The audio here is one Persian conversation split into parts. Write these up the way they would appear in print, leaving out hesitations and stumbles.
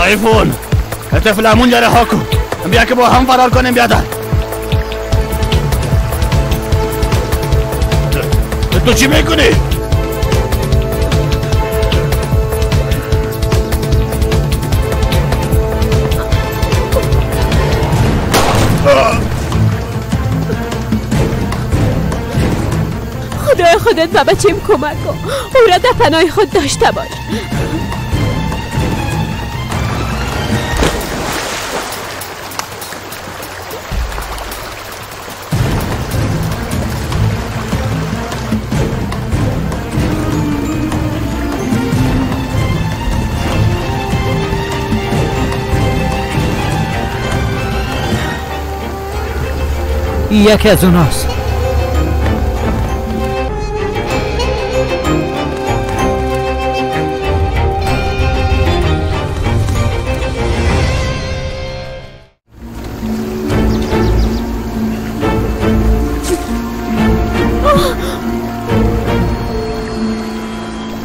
تایفون، طفل همونجا رها کن. بیا که با هم فرار کنیم بیادر. تو چی میکنی؟ خدای خودت به بچیم کمک کن. او را در پناه خود داشته باش. یکی از اوناست.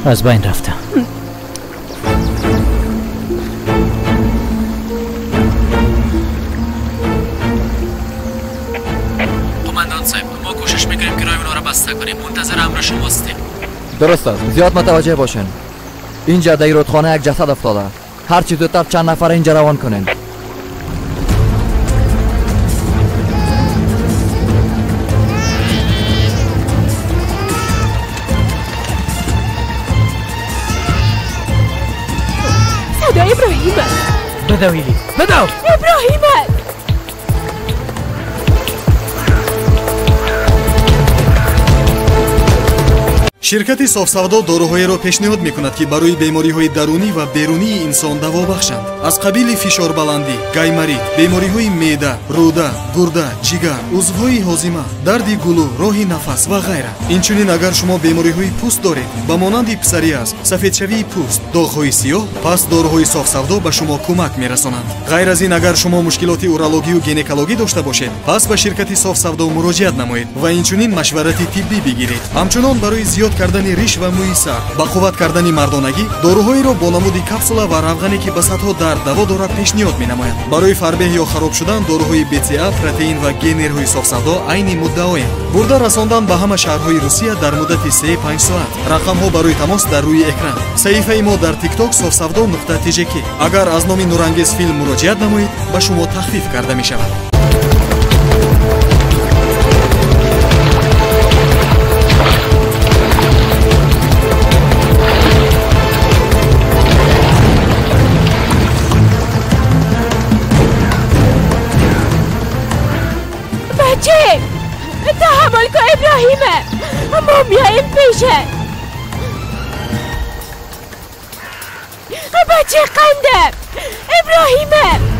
از بین رفتم. قماندان صاحب، ما کوشش میکنیم که راه اونا را بسته کنیم. منتظر امر شما هستیم. درست است. زیاد متوجه باشین. اینجا در رودخانه یک جسد افتاده. هر چی زودتر چند نفر اینجا روان کنین. صدای ابراهیم است. بدو ایلی، بدو. ابراهیم است. شرکت صاف‌سودا داروهایی را پیشنهاد می‌کند که برای بیماری‌های درونی و بیرونی انسان دوا بخشند. از قبیل فشار بلندی، گایماریت، بیماری‌های معده، روده، گرده، جگر، عضوهای هاضمه، درد گلو، راه نفس و غیره. اینچنین اگر شما بیماری‌های پوست دارید، به مانند پسوریاز، سفیدشوی پوست، داغ‌های سیاه، پس داروهای صاف‌سودا به شما کمک می‌رسانند. غیر از این اگر شما مشکلات اورولوژی و گینکولوژی داشته باشید، پس به شرکت صاف‌سودا مراجعت نمایید و اینچنین مشورت طبی بگیرید. همچنان برای زیاد کردن ریش و موی سر، با قوت کردن مردانگی، داروهایی را با نمود کپسولا و روغنی که به صدها درد دوا دارد پیشنهاد می‌نمایند. برای فربه یا خراب شدن داروهای BCA، پروتئین و گینرهای صاف‌سودا عین مدعایند. برده رساندن به همه شهرهای روسیه در مدت 3-5 ساعت. رقم ها برای تماس در روی اکران. صحیفه ما در تیک تاک صاف‌سودا.tjk. اگر از نام نورانگیز فیلم مراجعت نمایید به شما تخفیف کرده می شود. بچه، تحمل کن ابراهیمه. ما میاییم پیشه. بچه قنده ابراهیمه.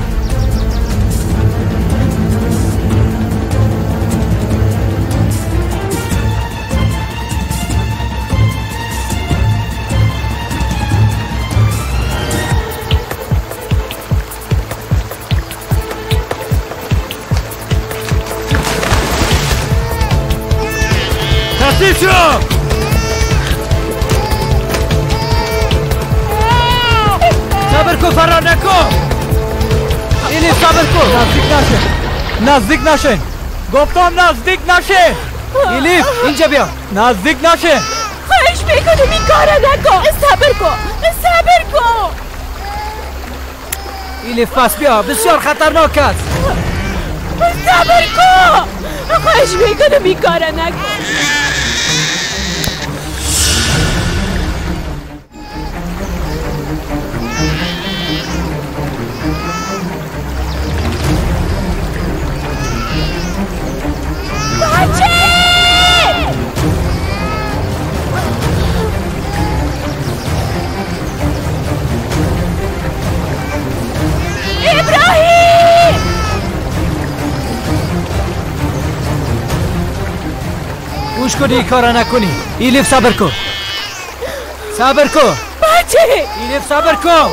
ترتیب شو. صبر کن، فرار نکن. ایلی صبر کن. نزدیک نشه، نزدیک نشه. گفتم نزدیک نشه. ایلیف اینجا بیا. نزدیک نشه. خواهش میکنم این کارو نکن. صبر کن، صبر کن. ایلیف پس بیا، بسیار خطرناک است. صبر کن، خواهش میکنم این کارو نکن. بچه! ابراهیم! گوش کنی این کارا نکنی. ایلیف صبر کن، صبر کن. بچه! ایلیف صبر کن.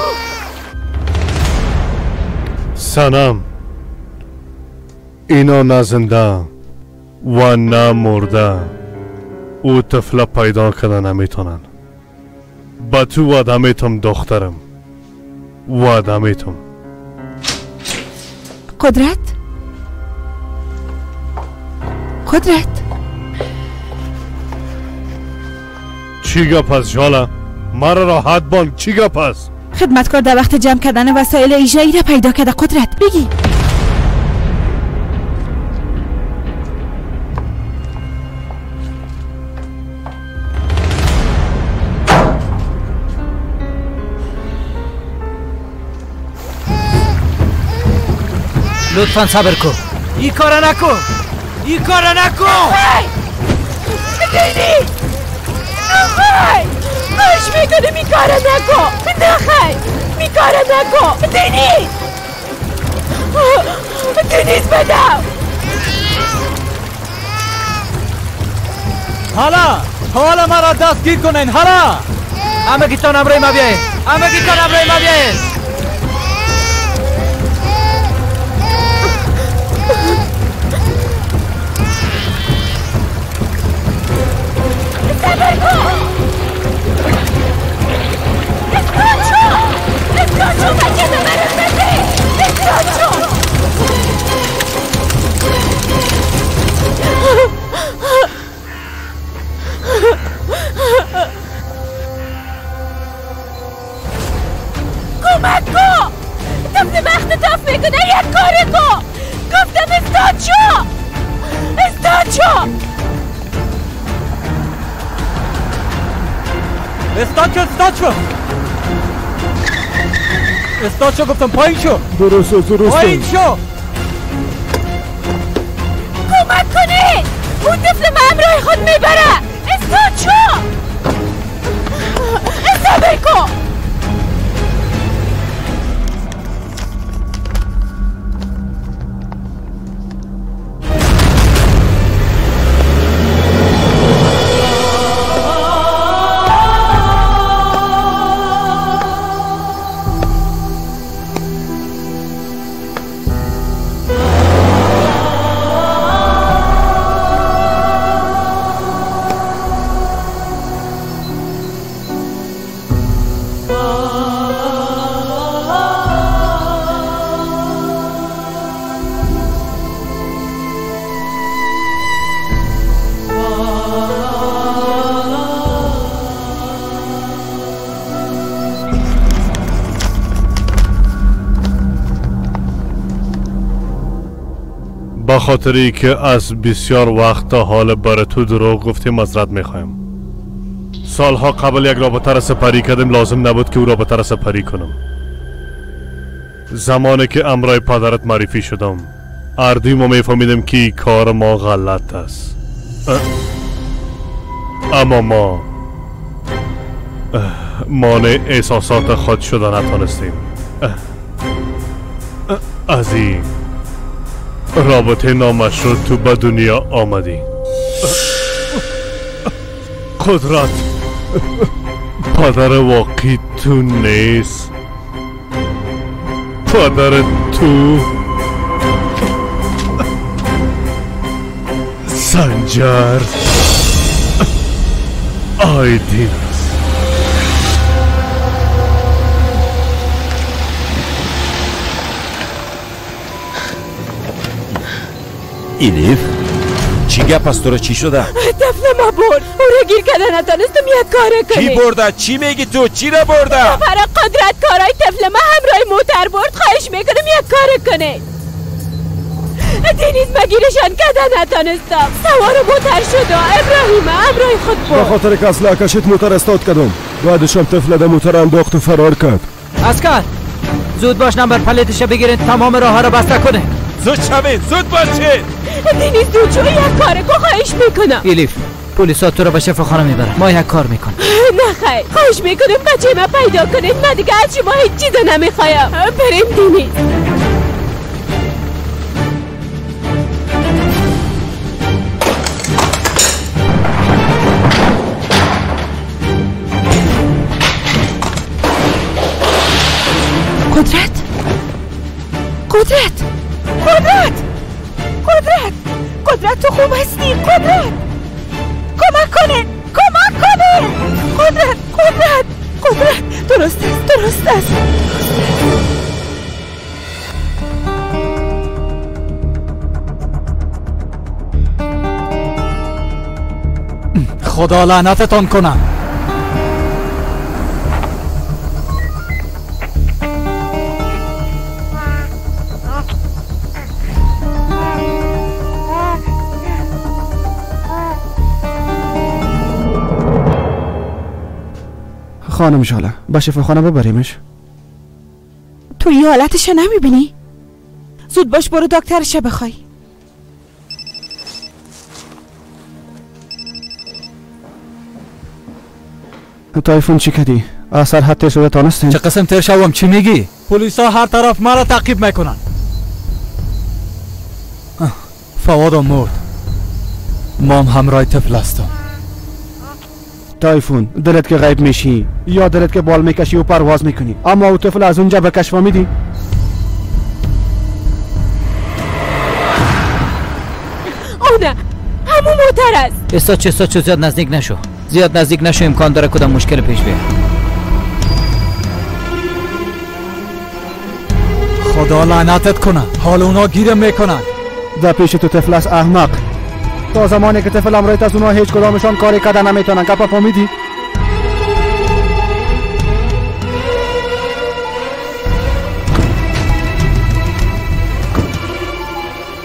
سنم، اینا نه زنده و نه مرده. او طفله پیدا کرده نمیتونن. به تو وعده میتم دخترم، وعده میتم. قدرت، قدرت، چی گپ است ژاله؟ مرا راحت بان. چی گپ است؟ خدمتکار در وقت جمع کردن وسایل اجرایی را پیدا کرده. قدرت بگی. لطفا صبر کن. این کارا نکن، این کارا نکن. دیدی؟ نخیر، خواهش میکنم این کارا نکن. نخیر، این کارا نکن. دنیز، دنیز بدم. حالا حالا مرا دستگیر کنین. حالا همگیتان همراه ما بیاین، همگیتان همراه ما بیاین. صبر کن. استاد شو، استاد شو، بچه مرا بده. استاد شو. کمک کن. طفل وقت تاف میکنه. یک کار کن. گفتم استاد شو، استاد شو. استاد شو، استاد شو، استاد شو. گفتم پایین شو. درست درست، پایین شو. کمک کنید، اون طفل من همراه خود میبره. استاد شو، صبر کن. به خاطری که از بسیار وقت تا حال برای تو دروغ گفتیم معذرت میخوایم. سالها قبل یک رابطه را سپری کردیم، لازم نبود که او رابطه را سپری کنم. زمانی که امرای پدرت معرفی شدم، هر ما میفهمیدیم که کار ما غلط است، اما ما مانع احساسات خود شده نتانستیم. از این رابطه نامشروع تو به دنیا آمدی. قدرت پدر واقعی تو نیست، پدر تو سنجر آیدین است. ایلیف چی گپ است؟ تو رو چی شده؟ طفل ما برد، او را گیر کرده نتانستم یک کاره کنی. کی برده؟ چی میگی تو؟ چی را برده؟ فرق قدرت کارای طفل ما همراه موتر برد. خواهش میکنم یک کاره کنی. دنیز مگیرشان کرده نتانستم، سوار موتر شد و ابراهیم همراه خود برد. به خاطر که اسلحه کشید موتر استاد کردم، بعدشم طفل در موتر انداخت و فرار کرد. اسکر زود باش نمبر پلیتش بگیرین، تمام راه را بسته کنه. زود شوید، زود باشید. دنیز دوچو یک کار کو، خواهش میکنم. ایلیف پلیسا تو رو به شفاخانه میبرن، ما یک کار میکنیم. نه خیر، خواهش میکنم بچه ما پیدا کنید. من دیگه از شما هیچ چیز نمیخوایم. بریم دنیز. قدرت، قدرت، قدرت، قدرت، قدرت، تو خوب هستی؟ قدرت کمک کنه، کمک کنه. قدرت، قدرت، قدرت، درست است، درست است. خدا لعنتتان کنم. خانم ژاله، به شفاخانه ببریمش. تو یه حالتش نمیبینی؟ زود باش برو دکترش بخوای. تایفون چی کردی؟ از سرحد تیر شده تانستین؟ چه قسم تیر شوم؟ چی میگی؟ پلیسا هر طرف مرا تعقیب میکنن. فوادم مرد. مام همراه طفل هستم. تایفون دلت که غیب میشی یا دلت که بال میکشی و پرواز میکنی، اما او طفل از اونجا به کشف میدی. او نه، همون موتر است. استاد چه زیاد نزدیک نشو، زیاد نزدیک نشو، امکان داره کدام مشکل پیش بیاد. خدا لعنتت کنه، حال اونا گیرم میکنن. در پیش تو طفل است احمق. تا زمانی که طفل امرایت از اونا هیچ کدامشان کاری کردن نمیتونن. گپا فهمیدی؟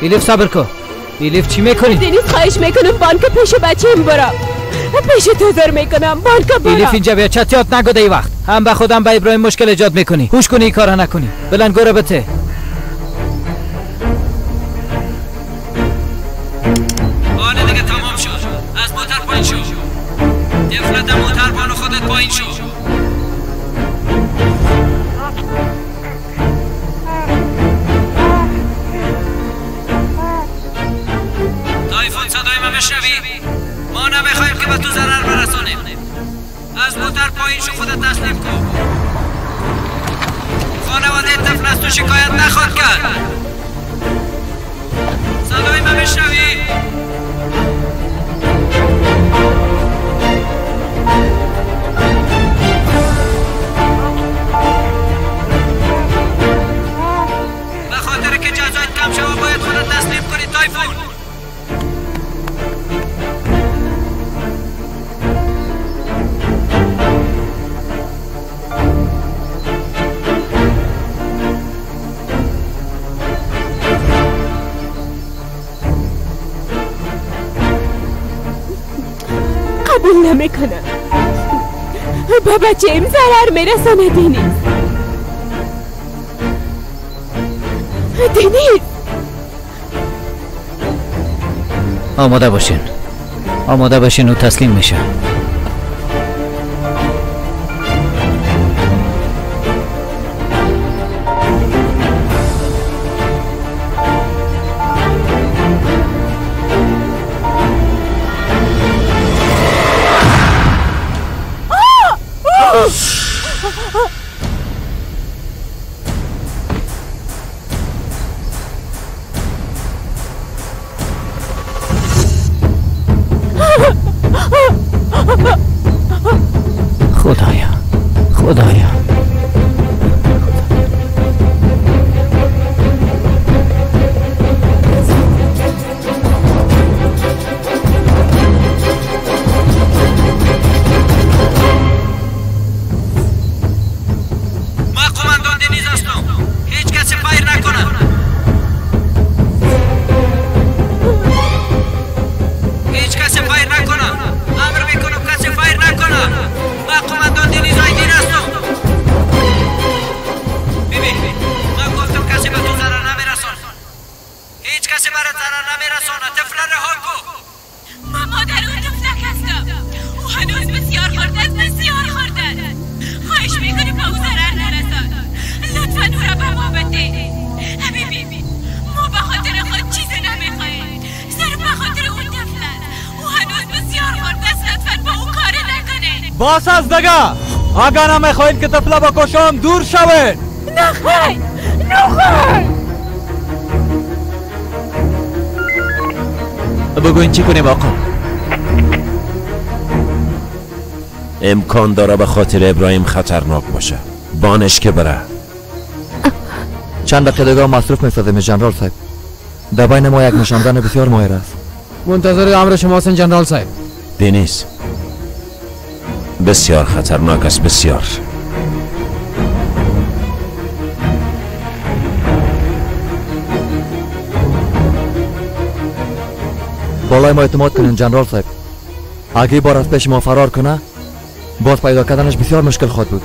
ایلیف صبر کن. ایلیف چی میکنی؟ دنیز خواهش میکنم بانک پیش بچه‌م برو. پیش تو در میکنم بانک برو. ایلیف اینجا بیا، چتیات نگو دی وقت. هم به خودم به ابراهیم مشکل ایجاد میکنی. هوش کنی این کارا نکنی. بلند گوره بته. حالا دیگه تمام شد. از موتر پایین شو. طفلت موتر بانو خودت پایین شو. تایفون صدای ما بشنوی؟ ما نمیخوایم که به تو ضرر برسانیم. از موتر پایین شو، خودت تسلیم کن. خانواده طفل از تو شکایت نخواهد کرد. صدای ما بشنوی؟ به خاطر که جزایت کم شود باید خودت تسلیم کنی تایفون. قبول نمیکنم. با بچه‌م ضرر میرسانه. دنیز، دنیز آماده باشین، آماده باشین، او تسلیم میشه. خدایا، خدایا. ما قماندان دنیز هستم. هیچ کسی فایر نکنه. هیچ کسی فایر نکنه. امر میکنم کسی فایر نکنه. ما قماندان دنیز آیدین هستم. ببین، من گفتم کسی به تو ضرر نمیرسان. هیچ کسی برات ضرر نمیرسانه. طفل رها کن. من مادر اون طفلک هستم. او هنوز بسیار خرد است، بسیار خرد است. خواهش میکنیم به او ضرر نرسان. لطفا او را به ما بده. حبیبی، ما به خاطر خود چیزی نمیخواهیم. صرف به خاطر اون طفل است. او هنوز بسیار خرد است. لطفا با او کاری نکنید. باس از دگه. اگر نمیخواهید که طفل بکشم دور شوید. نخیر، نخیر. بگوین چی کنیم آقا؟ امکان داره به خاطر ابراهیم خطرناک باشه. بانش که بره. چند دقیقه دیگه مصروف میسازیم جنرال صاحب. در بین ما یک نشاندن بسیار ماهر است. منتظر امر شماست جنرال صاحب. دنیز بسیار خطرناک است، بسیار. بالای ما اعتماد کنین جنرال صاحب. اگه بار از پیش ما فرار کنه باز پیدا کردنش بسیار مشکل خواهد بود.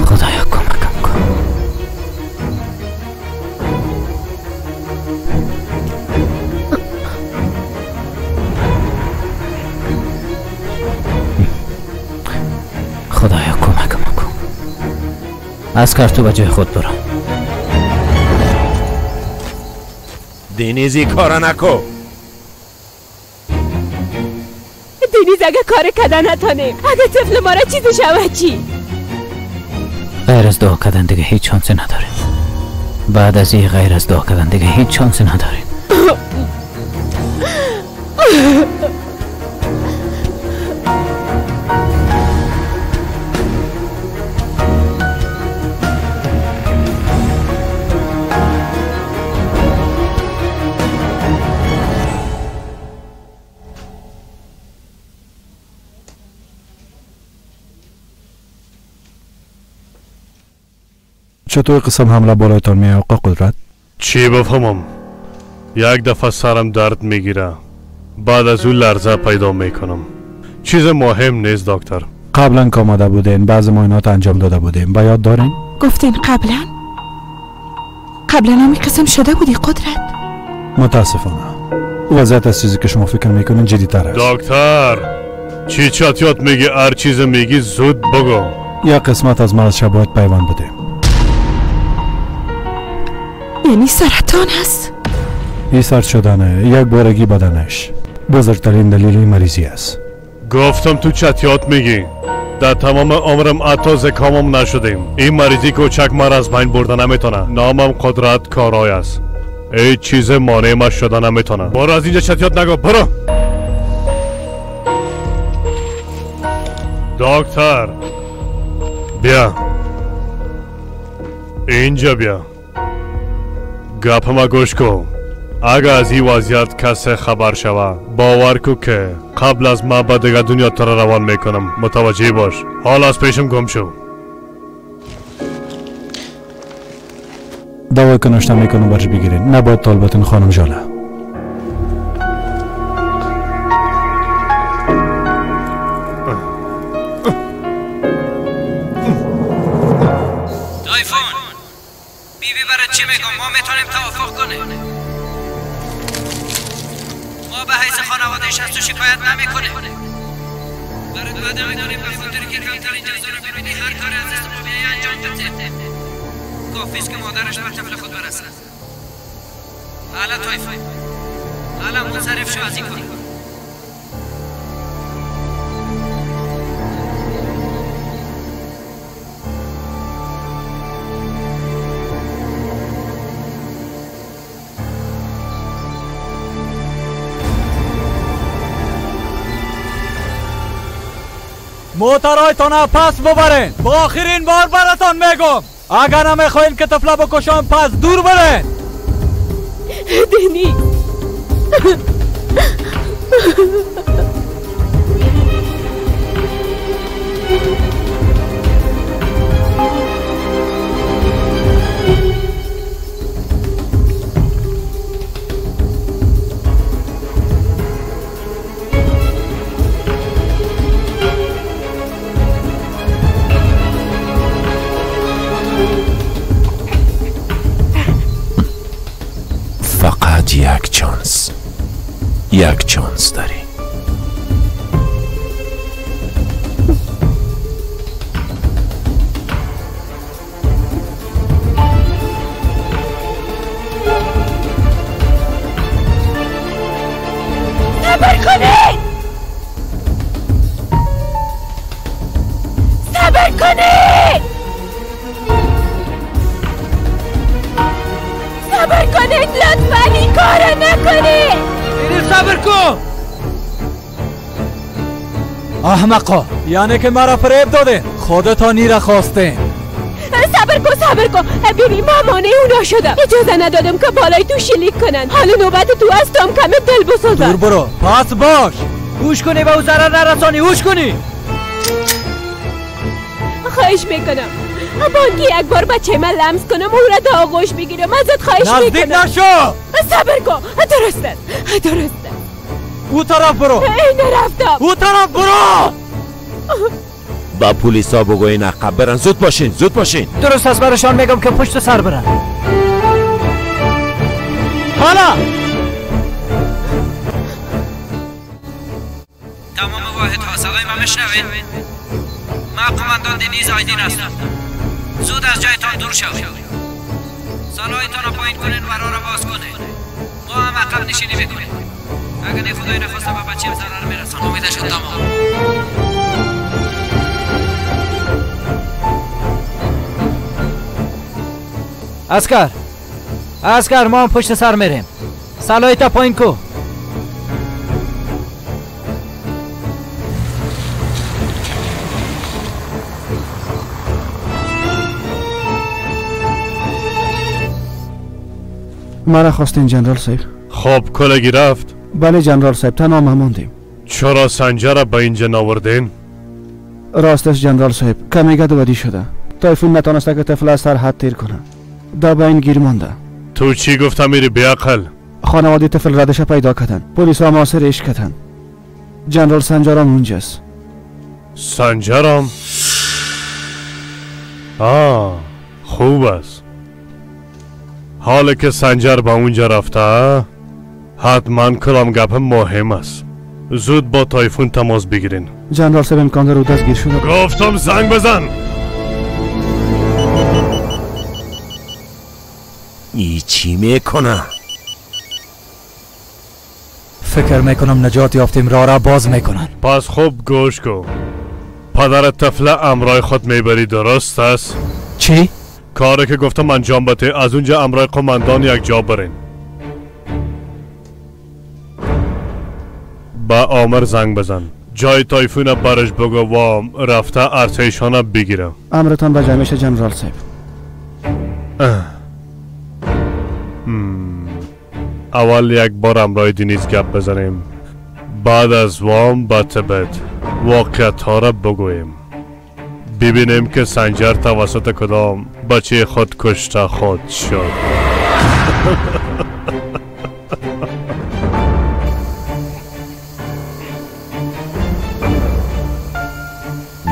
خدایا کمکم کن. خدایا کمکم کن. از کار تو به جای خود برو. دنیزی کارا نکو. دنیز اگه کار کردن نتانیم، اگه طفل ما را چیزی شود چی؟ غیر از دعا کردن دیگه هیچ شانسی نداریم. بعد از این غیر از دعا کردن دیگه هیچ شانسی نداریم. چطور قسم حمله بالایتان میاد آقا قدرت؟ چی بفهمم؟ یک دفعه سرم درد میگیره، بعد از اون لرزه پیدا میکنم. چیز مهم نیست دکتر. قبلا که آمده بودین بعض معاینات انجام داده بودیم، به یاد دارین؟ گفتین قبلا؟ قبلا هم قسم شده بودی قدرت؟ متاسفانه وضعیت از چیزی که شما فکر میکنین جدی‌تر است. دکتر چی چاتیات میگی؟ هر چیز میگی زود بگو. یک قسمت از مرض باید پیوند بدیم. یعنی سرطان هست؟ این سرد شدن یک بارگی بدنش بزرگترین دلیل مریضی است. گفتم تو چتیات میگی. در تمام عمرم حتی زکامم نشدیم. این مریضی کوچک مرا از بین برده نمیتونه. نامم قدرت کارای است. هیچ چیز مانع ما شده نمیتونه. برو از اینجا چتیات نگو، برو. دکتر بیا اینجا، بیا گپ ما گوش کن. اگه از این وضعیت کسی خبر شوه باور کو که قبل از ما به دیگه دنیا تر روان میکنم. متوجه باش. حالا از پیشم گم شو. دوای که نوشته میکنم برش بگیرین. نباید طالبتون خانم جاله. چی میگم؟ ما میتونیم توافق کنیم. ما به حیث خانوادهش از تو شکایت نمیکنیم. برات وعده میداریم به خاطر که کمترین جزا رو ببینی هر کاری از دست ما بیایی انجام بده. کافیست که مادرش به طفل خود برسد. حالا تایفون، حالا منصرف شو از این کار. موترهایتان پس ببرین. با آخرین بار براتان میگم اگر نمیخواین که طفله بکشم پس دور برین. دنی فقط یک چانس، یک چانس داری. صبر کنید. نکنید. صبر کنید لطفا، این کار نکنید. صبر کن احمقا، یعنی که مرا فریب داده، خودتا نیره خواسته. صبر کن صبر کن. ببین ما مانع اونا شدم، اجازه ندادم که بالای تو شلیک کنن. حالا نوبت تو است، تام کمی دل بسازم. دور برو، پس باش، گوش کنی به او ضرر نرسانی، گوش کنی. خواهش میکنم بانکی یک بار بچه من لمس کنم، او را در آغوش میگیرم. ازت خواهش میکنم. نزدیک نشو. صبر کن. درسته درسته. او طرف برو. ای نرفتم. او طرف برو. با پلیسا بگوین عقب برن. زود باشین زود باشین. درست از برشان میگم که پشت سر برن. حالا تمام واحدها صدای من میشنوید؟ من قماندان دنیز آیدین هستم. زود از جایتان دور شوید. سالهایتان را پایین کنین و راه را باز کنین. ما هم عقب نشینی میکنیم. اگر نه خدای نخواسته به بچه‌م ضرر میرسان. امیدش تمام. اسکر اسکر، ما هم پشت سر میریم. سالهایتا پایین کو. مرا خواستین جنرال صاحب؟ خب کلگی رفت؟ بله جنرال صاحب، تنها ما ماندیم. چرا سنجر را به اینجا ناوردین؟ راستش جنرال صاحب کمی گدودی شده. تایفون نتانسته که طفل از سرحد تیر کنه، دا به این گیر مانده. تو چی گفتم میری بیعقل؟ خانواده طفل ردش پیدا کردن، پلیس ها محاصرهش کردن. جنرال سنجرام اونجاست. سنجرام؟ آه خوب است. حالا که سنجر به اونجا رفته حتما کلام گپ مهم است. زود با تایفون تماس بگیرین. جنرال صاحب امکان داره او دستگیر شده. گفتم زنگ بزن. ای چی میکنه؟ فکر میکنم نجات یافتیم، راه را باز میکنن. پس خوب گوش کن. پدر طفل امرای خود میبری، درست است؟ چی؟ کاری که گفتم انجام بده. از اونجا امرای قماندان یک جا برین. با آمر زنگ بزن، جای تایفون برش بگو وام رفته ارتشانه بگیرم. امرتان به جمعش جنرال صاحب. اول یک بار امرای دینیز گپ بزنیم، بعد از وام به تبت واقعیت ها را بگوییم، ببینیم که سنجر توسط کدام بچه خود کشته خود شد.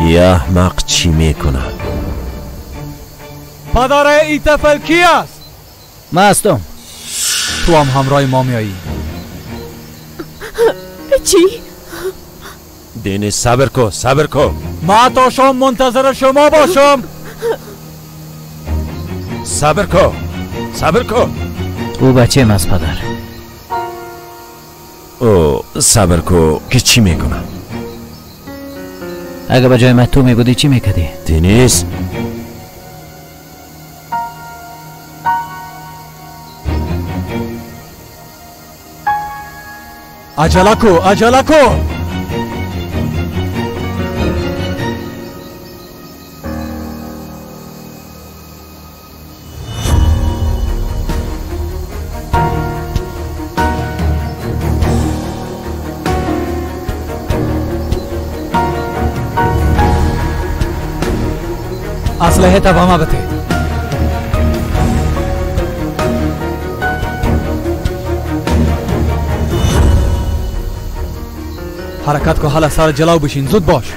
یه احمق چی میکنه؟ پدر ای طفل کی است؟ من هستم. تو هم همراه ما میایی. چی؟ دینی صبر کو صبر کو. ما تا شام منتظر شما باشم. صبر کو صبر کو. او بچه از پدر. او صبر کو که چی میکنه؟ اگه به جای من تو میبودی چی میکردی؟ دینیز عجله کو عجله کو. اسلحه تا به ما بده. حرکت کو، حالا سر جلو بشین، زود باش.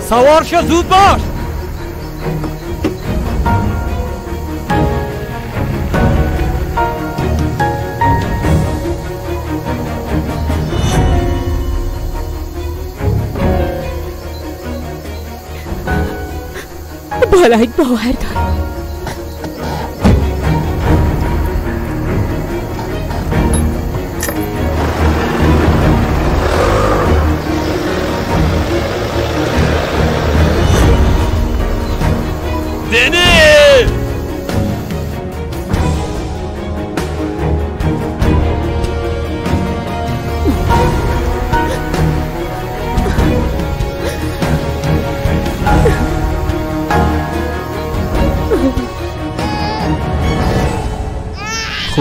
سوار شو، زود باش. بالایت باور دارم.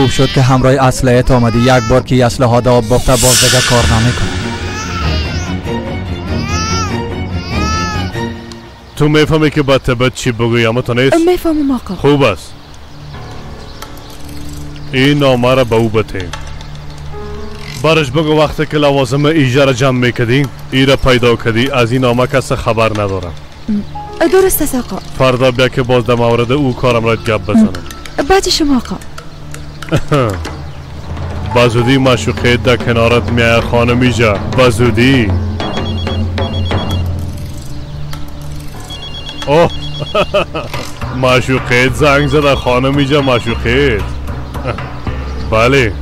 خوب شد که همراه اسلحه آمدی. یک بار که اسلحه ها آب بافته باز دیگه کار نمیکنه. تو میفهمی که با تبت چی بگویی اما تو نیست؟ میفهمم آقا. خوب است. این نامه را به او بده. برش بگو وقتی که لوازم ایجا را جمع میکردی ای را پیدا کردی، از این نامه کس خبر ندارم. درست است آقا. فردا بیا که باز در مورد او کارم را گپ بزنم. بعد شما آقا. بزودی معشوقه در کنارت میای خانم ایجا. بزودی. اوه معشوقه زنگ زده خانم ایجا. معشوقه. بله.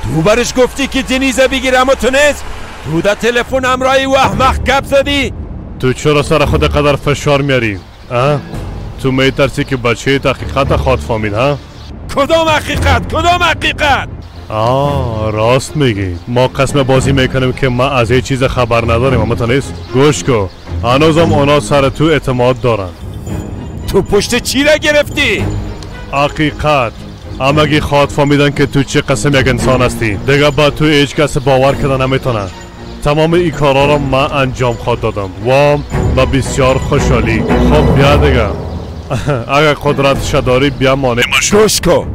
تو برش گفتی که دنیزه بگیر اما تو نیست. تو در تلفن همراهی و احمق گپ زدی. تو چرا سر خود قدر فشار میاری؟ تو میترسی که بچه حقیقت خواد فهمید ها؟ کدام حقیقت؟ کدام حقیقت؟ راست میگی. ما قسم بازی میکنیم که ما از هیچ چیز خبر نداریم اما تو نیست. گوش کن، هنوزم اونا سر تو اعتماد دارن. تو پشت چی را گرفتی؟ حقیقت. همگی خواد فهمیدن که تو چه قسم یک انسان هستی. دیگه با تو هیچ کس باور کردن نمیتونه. تمام این کارا را من انجام خواد دادم و با بسیار خوشحالی. خب بیا دیگه، اگر قدرتش داری بیا مانع مشو. گوش کن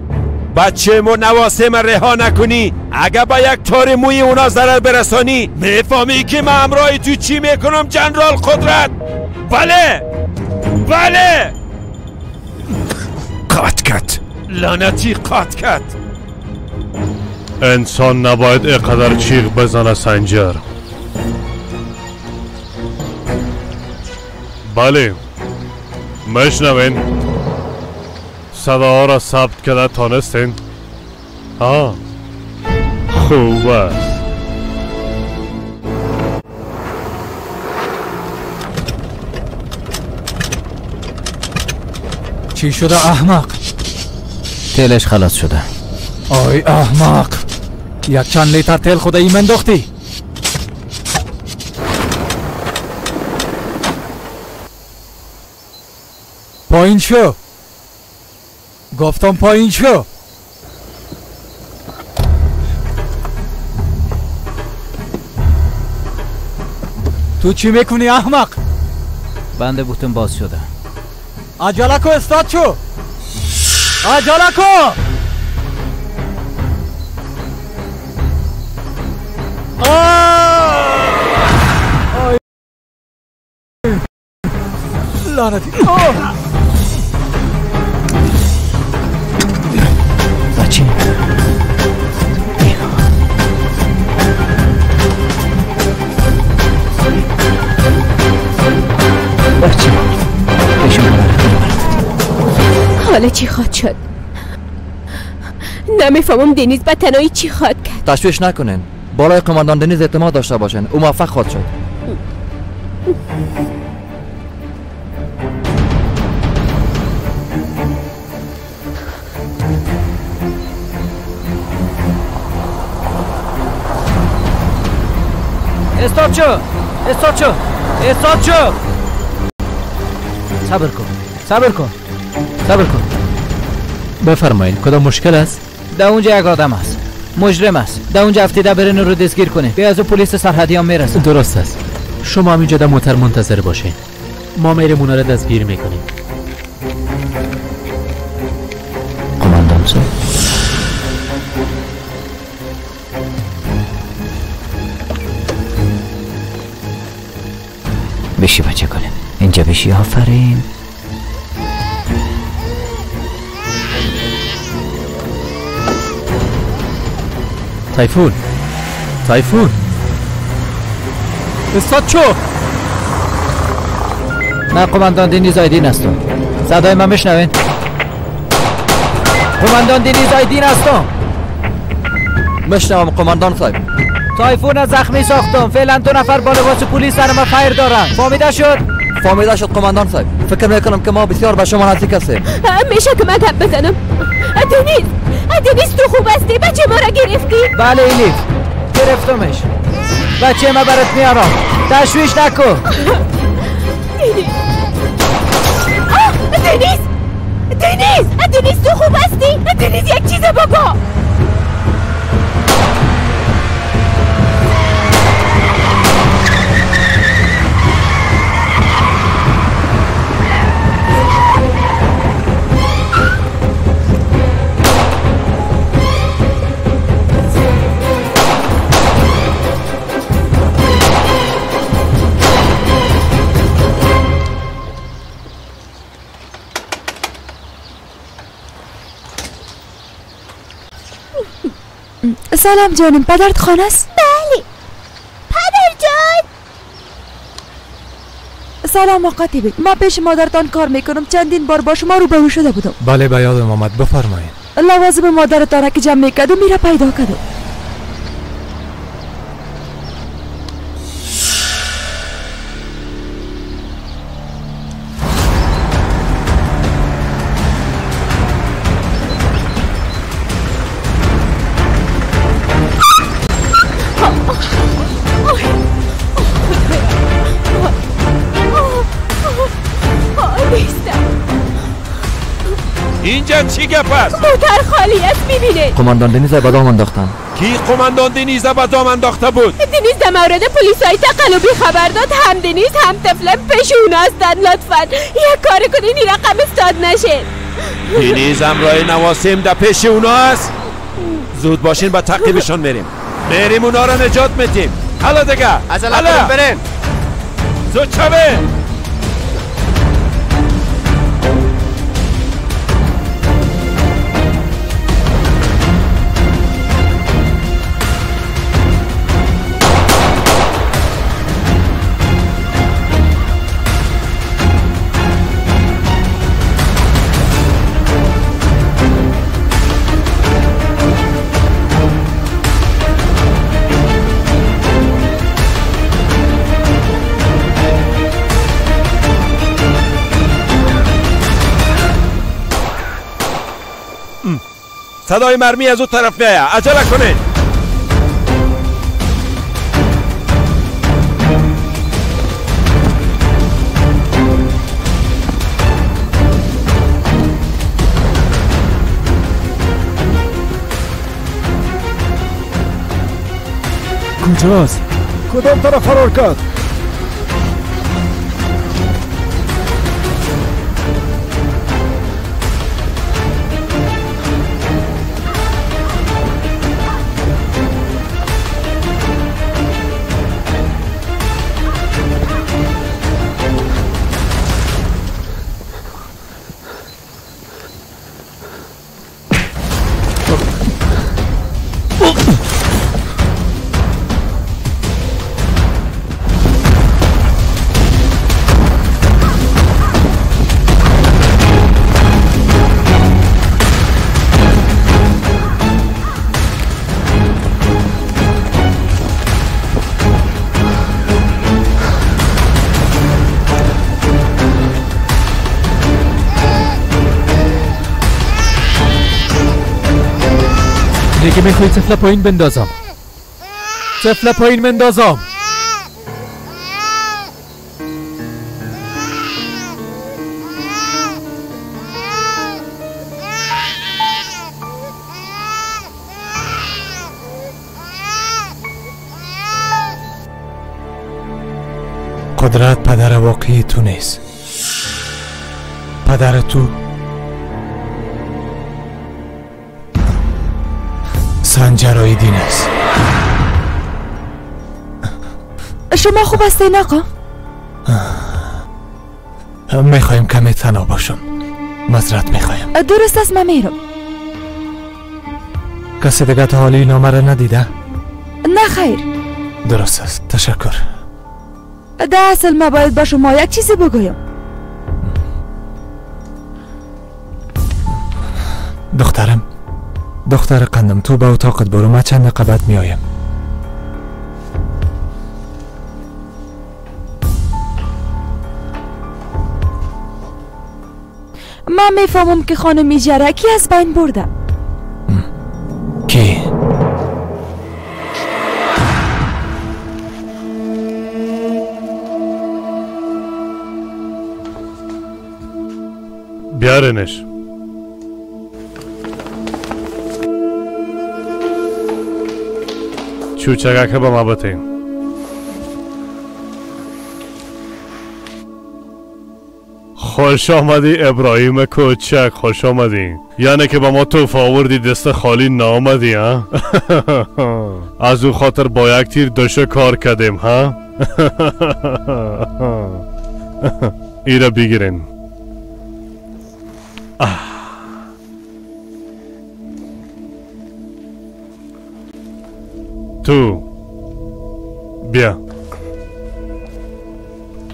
بچه مو نواسه من رها نکنی. اگر با یک تار موی اونا ضرر برسانی میفهمی که من همراه تو چی میکنم جنرال قدرت. بله بله. قات کت لعنتی، قات کت. انسان نباید اینقدر چیغ بزنه سنجر. بله مشنوین، صداها را ثبت کرده تانستین؟ ها خوب است. چی شده احمق؟ تیلش خلاص شده. آی احمق، یک چند لیتر تیل خود ای منداختی. پایین شو. گفتم پایین شو. تو چی میکنی احمق؟ بند بوتون باز شده. عجله کو استاد شو. عجله کو. لعنتی. بچه بچه حالا چی خواهد شد؟ نمیفهمم دنیز به تنهایی چی خواهد کرد. تشویش نکنین، بالای قماندان دنیز اعتماد داشته باشین، او موفق خواهد شد. استاد شو، استاد شو، استاد شو. صبر کن، صبر کن، صبر کن. بفرمایید کدام مشکل است؟ در اونجا یک آدم است، مجرم است. در اونجا افتیده برین رو دستگیر کنه. بیا از پلیس سرحدی هم میرسه. درست است. شما هم اینجا در موتر منتظر باشین، ما میریم اونا رو دستگیر میکنیم. قماندان صاحب بشی بچه کنه اینجا بشی. آفرین. تایفون، تایفون، استاد شو. من قماندان دنیز آیدین هستم. صدای من میشنوین؟ قماندان دنیز آیدین هستم. میشنوم قماندان صاحب. تایفون زخمی ساختم. فعلا 2 نفر با لباس پلیس سر ما فیر دارن. فهمیده شد؟ فهمیده شد قماندان صاحب. فکر میکنم که ما بسیار به شما نزدیک هستیم. میشه که من گپ بزنم؟ دنیز، دنیز تو خوب هستی؟ بچه ما را گرفتی؟ بله ایلیف، گرفتمش. بچه ما برات میارم، تشویش نکن. دنیز، دنیز، دنیز، دنیز تو خوب هستی؟ دنیز یک چیز بگو. سلام جانم، پدرت خانه است؟ بله. پدر جان. سلام آقا تیبک، ما پیش مادرتان کار میکنم. چندین بار با شما روبرو شده بودم. بله به یادم آمد، بفرمایید. لوازم مادرتان که جمع میکردم میره پیدا کردم. اینجا چی گپ است؟ موتر خالی است، میبینه. قماندان دنیز به دام انداختن. کی قماندان دنیز به دام انداخته بود؟ دنیز در مورد پلیسای تقلبی خبر داد. هم دنیز هم طفلم پیش اونا هستن. لطفا یک کار کنین این رقم استاد نشه. دنیز همراه نواسیم در پیش اونا است. زود باشین به تعقیبشان میریم. میریم اونا را نجات میدیم. حالا دیگه حالا بریم. زود شوین. صدای مرمی از اون طرف میآید. عجله کنید. کجاست؟ کدام طرف فرار کرد؟ دیگه میخوای طفل پایین بندازم. طفل پایین بندازم. قدرت پدر واقعی تو نیست. پدر تو سنجر آیدین است. شما خوب هستین آقا؟ میخوایم کمی تنها باشم. معذرت میخوایم. درست است، من میرم. کسی دیگه تا حالی نامه را ندیده؟ نه خیر. درست است، تشکر. در اصل ما باید با شما یک چیزی بگویم. دخترم، دختر قندم، تو به اتاقت برو، من چند دقیقه بعد میایم. من میفهمم که خانم جرکی از بین برده. کی؟ بیارنش. چوچگک به ما بته. خوش آمدی ابراهیم کوچک، خوش آمدی. یعنی که به ما توفه آوردی دست خالی نامدی ها؟ از او خاطر با یک تیر دوشه کار کردیم ها؟ ایره بگیرین. تو بیا.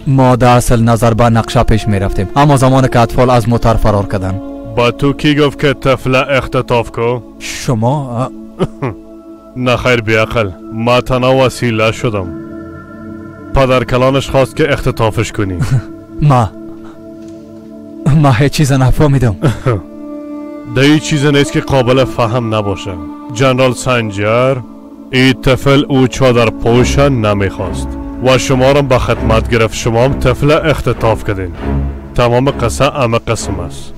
ما در اصل نظر به نقشه پیش می رفتیم، اما زمان که اطفال از موتر فرار کردن. با تو کی گفت که طفل اختطاف کو؟ شما؟ نه خیر بیعقل، ما تنها وسیله شدم. پدر کلانش خواست که اختطافش کنی. ما هیچ چیز نفهمیدم. ده هیچ چیز نیست که قابل فهم نباشه. جنرال سنجر ای طفل او چادر پوش نمیخواست و شما را به خدمت گرفت. شما هم طفل اختطاف کردین. تمام قصه همه قسم است.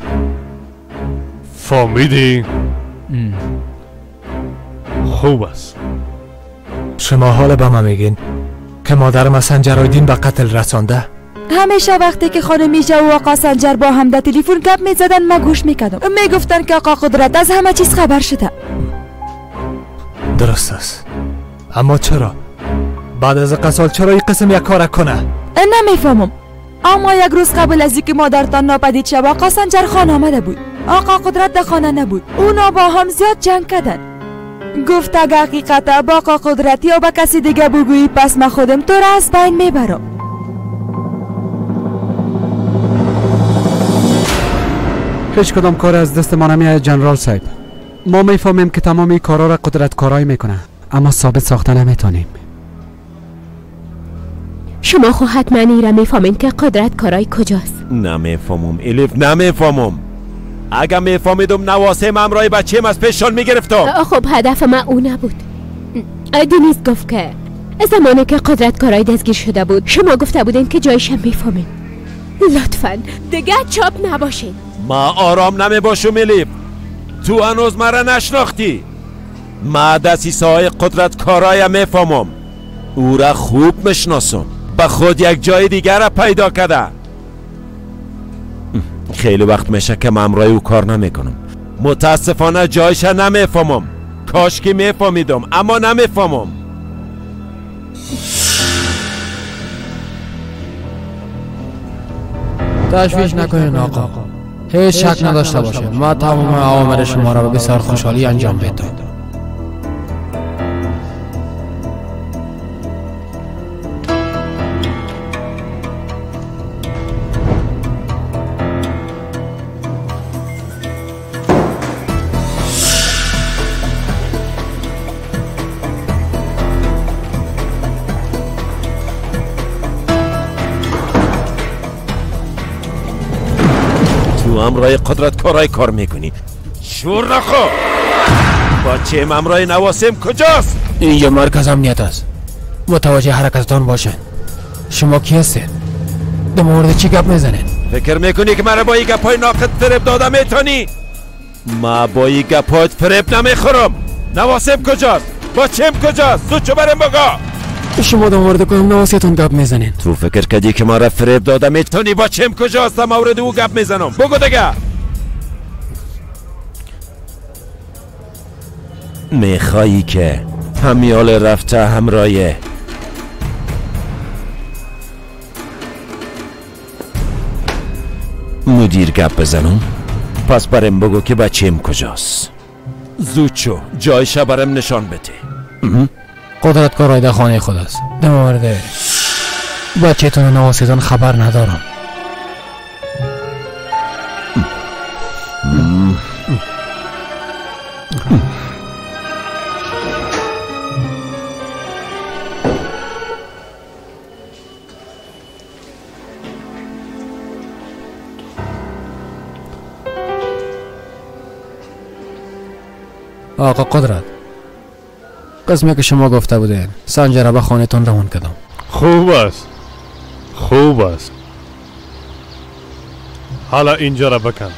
فهمیدی؟ خوب است. شما حالا به ما میگین که مادرم سنجر آیدین به قتل رسانده؟ همیشه وقتی که خانم میجا و آقا سنجر با هم در تلفن گپ میزدن ما گوش میکردم. میگفتن که آقا قدرت از همه چیز خبر شده. درست است، اما چرا بعد از قتل چرا این قسم یک کار کنه؟ نمیفهمم. اما یک روز قبل از اینکه مادرتان ناپدید شود آقا سنجر خانه آمده بود. آقا قدرت در خانه نبود. اونا با هم زیاد جنگ کردن. گفت اگه حقیقت با آقا قدرت یا با کسی دیگه بگویی پس من خودم تو را از بین میبرم. هیچ کدام کار از دست ما نمیآید جنرال صاحب. ما میفهمیم که تمام این کارا را قدرت کارایی میکنه، اما ثابت ساخته نمیتونیم. شما خو حتما این را میفهمین که قدرت کارای کجاست. نمیفهمم الیف، نمیفهمم. اگه میفهمیدم نواسم همراه بچیم از پیششان میگرفتم. خب هدف ما او نبود. دنیز گفت که زمانی که قدرت کارای دستگیر شده بود شما گفته بودین که جایش میفهمین. لطفا دیگه چاپ نباشین. ما آرام نمیباشم الیف. تو هنوز مرا نشناختی. ما دسیسه های قدرت کارای میفهمم. او را خوب میشناسم. به خود یک جای دیگر را پیدا کرده. خیلی وقت میشه که من همراه او کار نمیکنم. متاسفانه جایش نمیفهمم. کاش که میفهمیدم، اما نمیفهمم. تشویش نکنین آقا، هیچ شک نداشته باشه. ما تمام اوامر شما را به بسیار خوشحالی انجام میدم. همراه قدرت کارای کار میکنی. شور نخو. بچه همراه نواسم کجاست؟ اینجا مرکز امنیت است. متوجه حرکتتان باشین. شما کی هستید؟ در مورد چی گپ میزنید؟ فکر میکنی که مرا با این گپای ناقد فریب داده میتونی؟ ما با این گپایت فریب نمیخورم. نواسم کجاست؟ بچم کجاست؟ زود چو برم بگا. شما در مورد کدام نواسیتون گپ میزنین؟ تو فکر کردی که ما را فریب داده میتونی؟ بچم کجاست؟ در مورد او گپ میزنم. بگو دیگه. میخوایی که همیال رفته همراه مدیر گپ بزنم؟ پس برم بگو که بچیم کجاست. زود شو جایش برم نشان بده. قدرت کارای در خانه خود است. در مورد بچهتون و نواسیتون خبر ندارم. آقا قدرت، قسمی که شما گفته بودین سنجر به خانهتون روان کردم. خوب است، خوب است. حالا اینجا را بکن.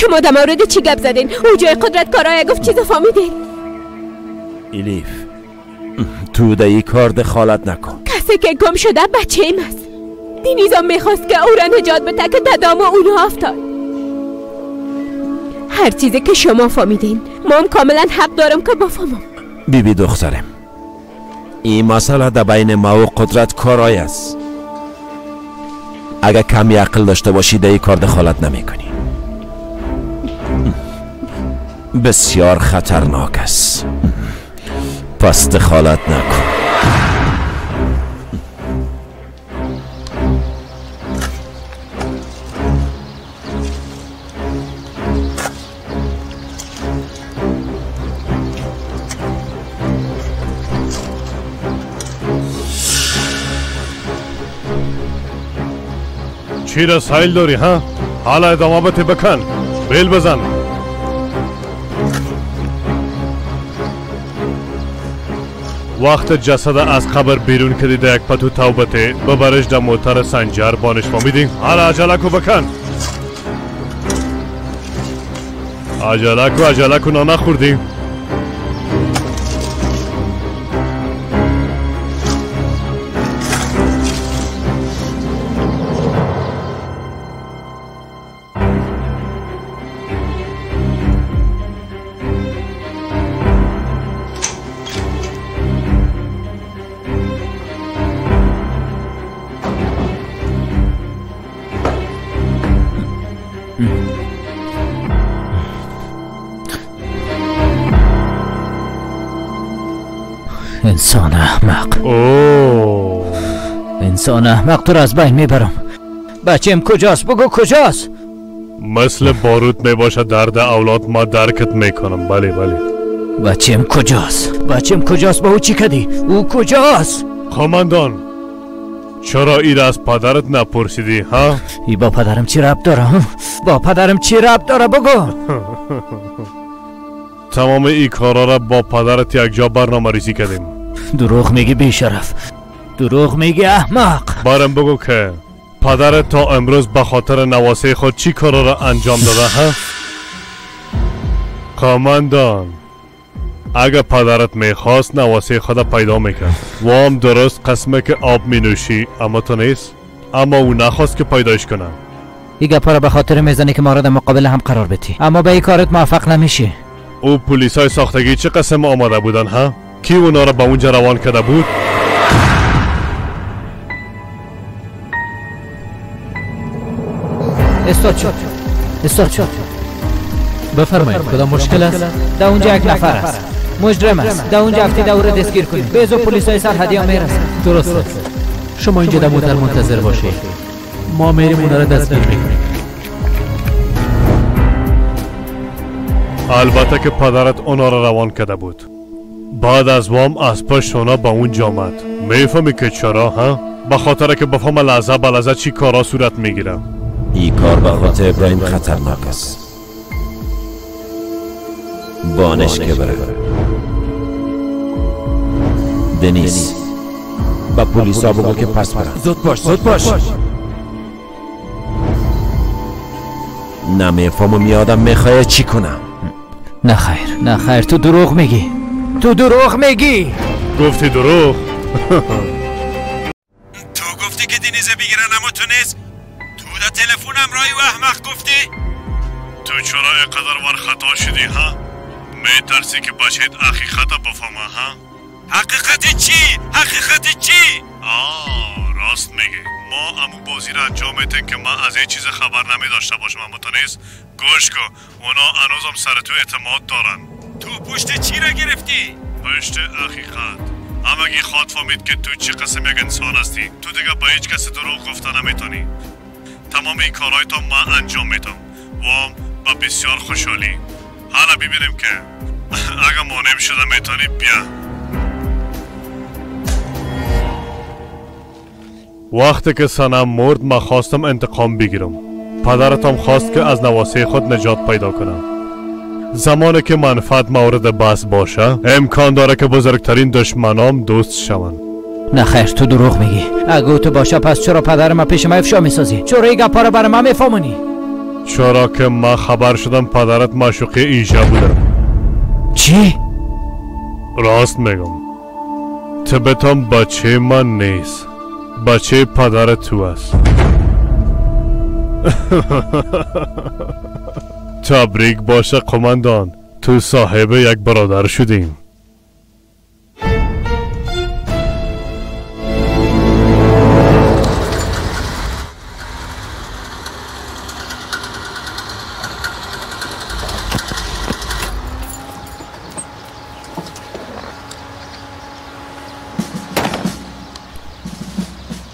شما در مورد چی گپ زدین؟ او جای قدرت کارای گفت چیز فهمیدین؟ الیف تو در این کار دخالت نکن. کسی که گم شده بچه ایم است. دینیزم میخواست که او را نجات بده که ددام اونها افتاد. هر چیزی که شما فهمیدین ما هم کاملا حق دارم که بفهمم. بیبی دخترم، این مسئله در بین ما و قدرت کارای است. اگر کمی عقل داشته باشی در این کار دخالت نمی کنی. بسیار خطرناک است، پس دخالت نکن. چی را سایل داری ها؟ حالا ادامه بده بکن، بیل بزن. وقت جسد از قبر بیرون کردی در یک پتو توبته ببرش در موتر سنجر بانش فهمیدی؟ حالا عجله کو بکن. عجله کو، عجله کو، نانه خوردی. انسان احمق. اوه انسان احمق، تو را از بین میبرم. بچیم کجاست؟ بگو کجاست؟ مثل بارود میباشد درد اولاد، ما درکت میکنم. بله بله. بچیم کجاست؟ بچیم کجاست؟ با او چی کردی؟ او کجاست؟ قماندان چرا ای را از پدرت نپرسیدی ها؟ ای با پدرم چی ربط داره؟ با پدرم چی ربط داره؟ بگو. تمام ای کارا را با پدرت یک جا برنامه ریزی کردیم. دروغ میگی بی شرف، دروغ میگی احمق. برم بگو که پدرت تا امروز به خاطر نواسه خود چی کارا را انجام داده ها؟ قماندان اگه پدرت میخواست نواسه خود پیدا میکرد. وام درست قسمه که آب مینوشی، اما تو نیست. اما او نخواست که پیدایش کنه. این گپا را به خاطر میزنی که ما را در مقابل هم قرار بدی، اما به این کارت موفق نمیشی. او پلیسای ساختگی چه قسم آماده بودن ها؟ کی اونا را به اونجا روان کرده بود؟ استاد شد، استاد شد. بفرمایید کدام مشکل است؟ در اونجا یک نفر است، مجرم است. در اونجا افتی دور دستگیر کنید. به زود پلیسای سرحدی هم میرسند. درست است. شما اینجا در موتر منتظر باشید، ما میریم اونا را دستگیر میکنیم. البته که پدرت اونا را روان کرده بود. بعد از وام از پشت اونا به اونجا آمد. میفهمی که چرا ها؟ به خاطر که بفهم لحظه به لحظه چی کارا صورت میگیره. این کار به خاطر ابراهیم خطرناک است. بانش که بره. دنیس با پلیسا بگو که پس برن. زود باش، زود باش. نمیفهمم یادم میخواه چی کنم. نه خیر، نه خیر، تو دروغ میگی، تو دروغ میگی. گفتی دروغ؟ تو گفتی که دنیزه بگیرن اما تو نیست. تو در تلفن همراهی و احمق گفتی؟ تو چرا اینقدر ور خطا شدی ها؟ میترسی که بچهت حقیقت بفهمه ها؟ حقیقت چی؟ حقیقت چی؟ آه راست میگی. ما امو بازی را انجام میتیم که من از این چیز خبر نمی داشته باشم، اما تو نیست. گوش کن، اونا هنوزم سر تو اعتماد دارن. تو پشت چی را گرفتی؟ پشت حقیقت. همگی خواد فهمید که تو چه قسم یک انسان هستی. تو دیگه به هیچ کس دروغ گفته نمیتونی. تمام این کارهای تا من انجام میدم وام با بسیار خوشحالی. حالا ببینیم که اگه مانع شده میتونی بیا. وقتی که سنم مرد من خواستم انتقام بگیرم. پدرتم خواست که از نواسه خود نجات پیدا کنم. زمانی که منفعت مورد بحث باشه امکان داره که بزرگترین دشمنام دوست شوند. نه خیر، تو دروغ میگی. اگه تو باشه پس چرا پدر من پیش من افشا میسازی؟ چرا این گپا رو برای من میفهمونی؟ چرا که ما خبر شدم پدرت معشوقه ایجا بوده. چی؟ راست میگم. تبتم بچه من نیست، بچه پدر تو است. تبریک باشه قماندان، تو صاحب یک برادر شدیم.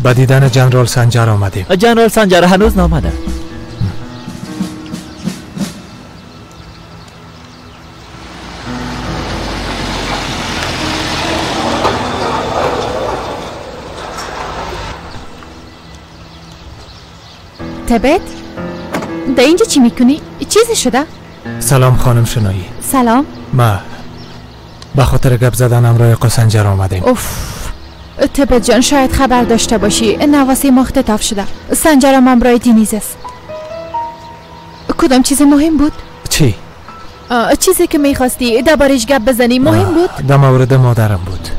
به دیدن جنرال سنجر آمدیم. جنرال سنجر هنوز نامده. تبت، در اینجا چی میکنی؟ چیزی شده؟ سلام خانم شنایی. سلام. ما به خاطر گپ زدن همراه آقا سنجر آمدیم. اوف تبت جان، شاید خبر داشته باشی نواسه ما اختطاف شده. سنجرم همراه دینیز است. کدام چیز مهم بود؟ چی؟ چیزی که میخواستی دربارش گپ بزنی مهم بود؟ در مورد مادرم بود.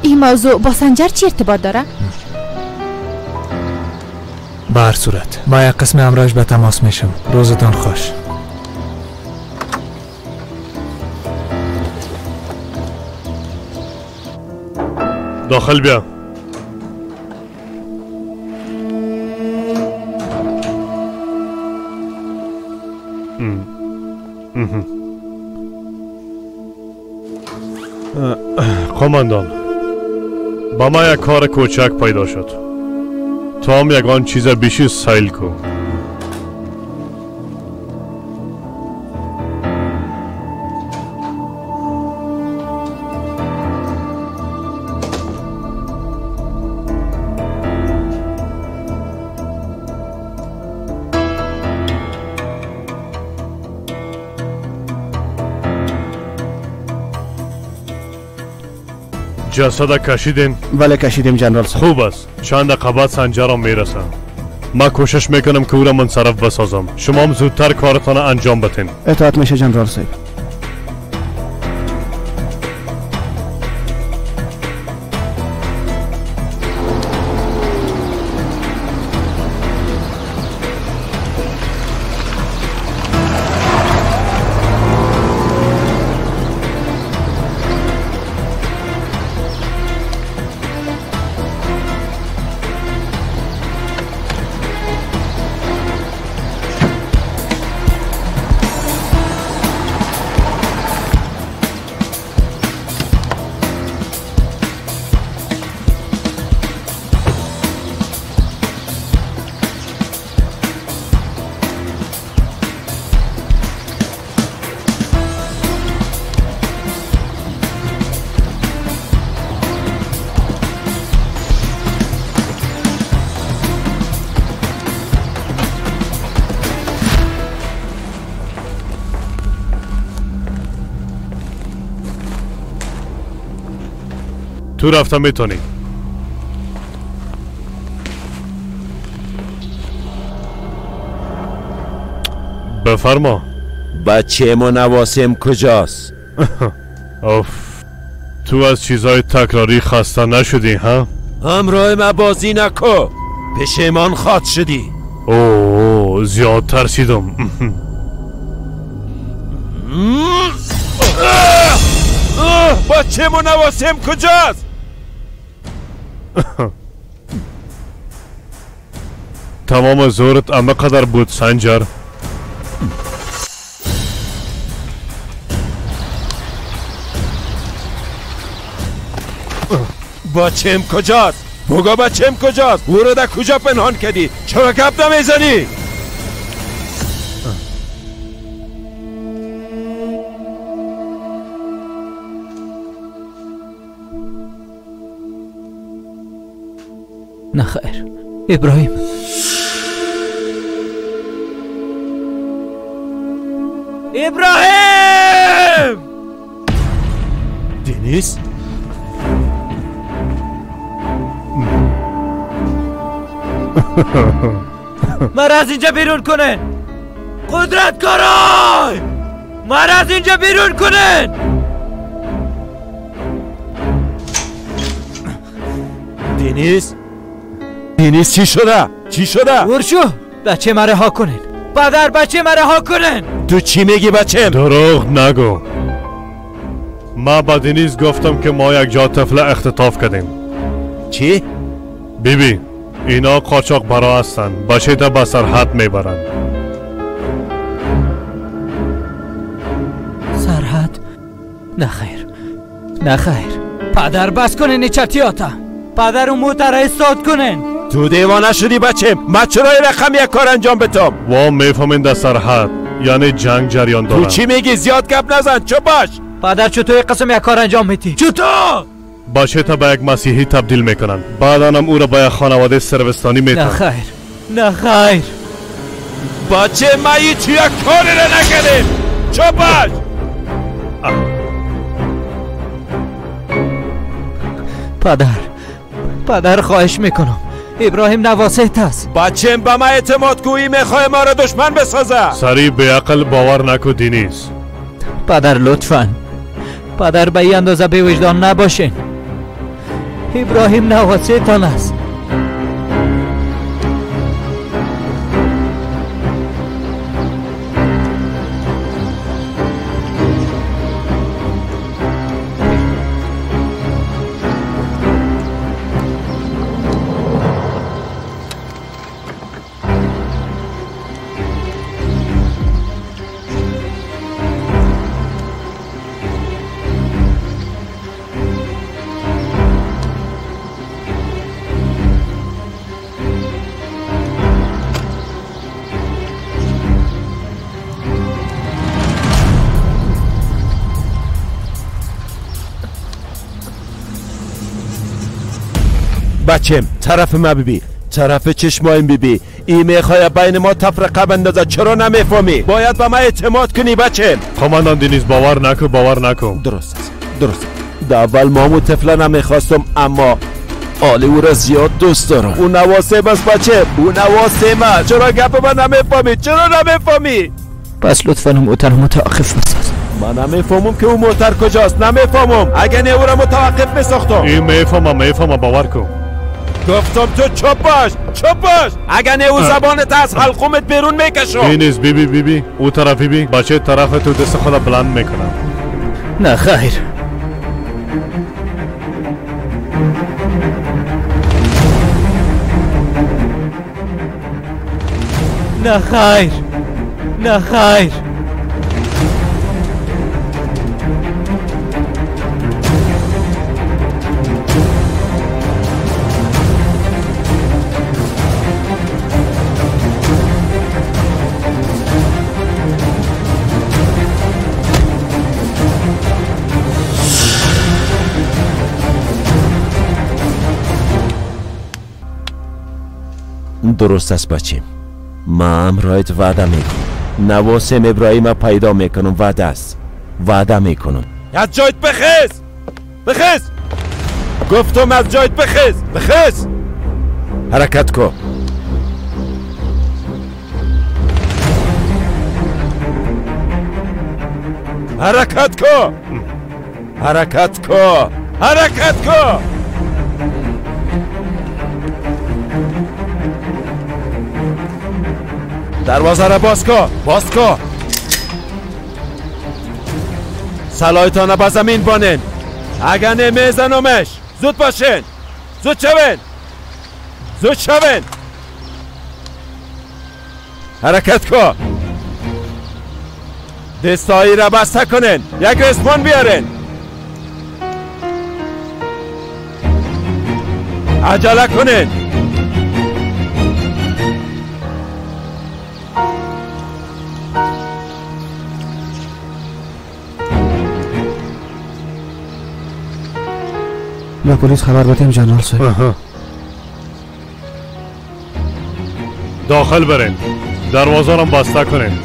این موضوع با سنجر چی ارتباط داره؟ به هر صورت ما یک قسم همراهش به تماس میشم. روزتان خوش. داخل بیا. قماندان، با ما یک کار کوچک پیدا شد. تو هم یگان چیز بیشی سیل کو. جسد کشیدین؟ بله کشیدیم جنرال صاحب. خوب است. چند دقیقه بعد سنجر هم میرسه. ما کوشش میکنم که او را منصرف بسازم. شما هم زودتر کارتان انجام بتین. اطاعت میشه جنرال صاحب. تو رفتم میتونی. بفرما. بچه ما نواسم کجاست؟ اوف، تو از چیزای تکراری خسته نشدی ها؟ همراه ما بازی نکو، پشیمان خواد شدی. اوه زیاد ترسیدم. بچه ما نواسم کجاست؟ تمام زورت اما قدر بود سنجر. بچم کجاست؟ بگو بچم کجاست؟ او رو در کجا پنهان کردی؟ چرا گپ نمیزنی؟ نه خیر ابراهیم. ابراهیم! دنیز؟ مرا از اینجا بیرون کنه. قدرت کارای، مرا از اینجا بیرون کنین. دینیز، دینیز چی شده؟ چی شده؟ ورشو بچه مرا ها کنین. پدر بچه مرا ها کنین. تو چی میگی بچه؟ دروغ نگو. ما با دینیز گفتم که ما یک جا طفل اختطاف کردیم. چی؟ بی بی اینا قاچاق برا هستن، بچه تا به سرحد میبرن. سرحد؟ نه خیر، نه خیر. پدر بس کنین چتیاتا. پدر و موتر استاد کنین. تو دیوانه شدی بچه؟ ما چرا این رقم یک کار انجام بدم؟ وا میفهمین در سرحد یعنی جنگ جریان دارن. تو چی میگی؟ زیاد گپ نزن، چپ باش. پدر چطور یک قسم یک کار انجام میدی؟ چطور؟ بچه تا به یک مسیحی تبدیل میکنن، بعدا هم او را به یک خانواده سربستانی میتن. نه خیر، نه خیر. بچه ما هیچ یک کاری را نکردیم. چپ باش. پدر، پدر خواهش میکنم، ابراهیم نواسه است. بچه به ما اعتماد کویی میخواه ما را دشمن بسازه. سریع به عقل باور نکو دینیز. پدر لطفاً، پدر به این اندازه بی وجدان نباشین. ابراهیم نواسه تان است. بچم طرف ما ببی، طرف چشمایم ببی. ای میخواه بین ما تفرقه بندازه، چرا نمیفهمی؟ باید به ما اعتماد کنی بچم. قماندان دینیز باور نکن، باور نکن. درست است، درست. در اول مامو طفله نمیخواستم، اما آلی او را زیاد دوست دارم. او نواسم است بچه، او نواسم است. چرا گپ من نمیفهمی؟ چرا نمیفهمی؟ پس لطفا موتر متوقف بساز. من نمیفهمم که او موتر کجاست، نمیفهمم. اگه نه او را متوقف میساختم. این میفهمم، میفهمم، باور کن. گفتم تو چپ باش، چپ باش. اگه نه او زبانت از حلقومت بیرون میکشم. دینیز بی بی بی بی او طرفی بی بچه طرف تو دست خود بلند میکنم. نه خیر. نه خیر، نه خیر. درست است بچیم، ما هم رایت وعده میکنم. نواسم ابراهیم پیدا میکنم، وعده است، وعده میکنم. از جایت بخیز، بخیز. گفتم از جایت بخیز، بخیز. حرکت کن. حرکت کن، حرکت کن، حرکت کن. دروازه را باز کن، باز کن. سلاحتان به زمین بانین، اگه نمیزنمش. زود باشین، زود شوین، زود شوین. حرکت کن. دستایی را بسته کنین، یک رسمان بیارین. عجله کنین. به پلیس خبر بدیم جنرال صاحب. داخل برین، دروازه را بسته کنین.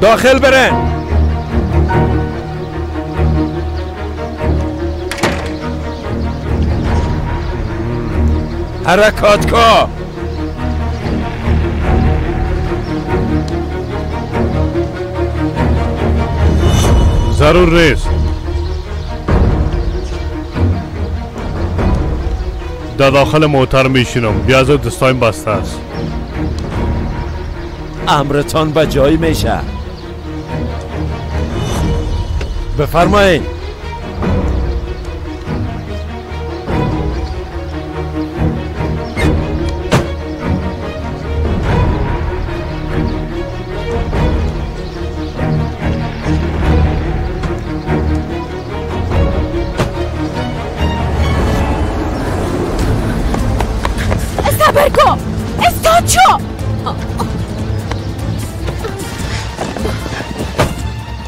داخل برین. حرکات کو. ضرور نیست. در داخل موتر میشینم. بیازو دستایم بسته است. امرتان به جای میشه. بفرمایید. صبر کن، استاد شو.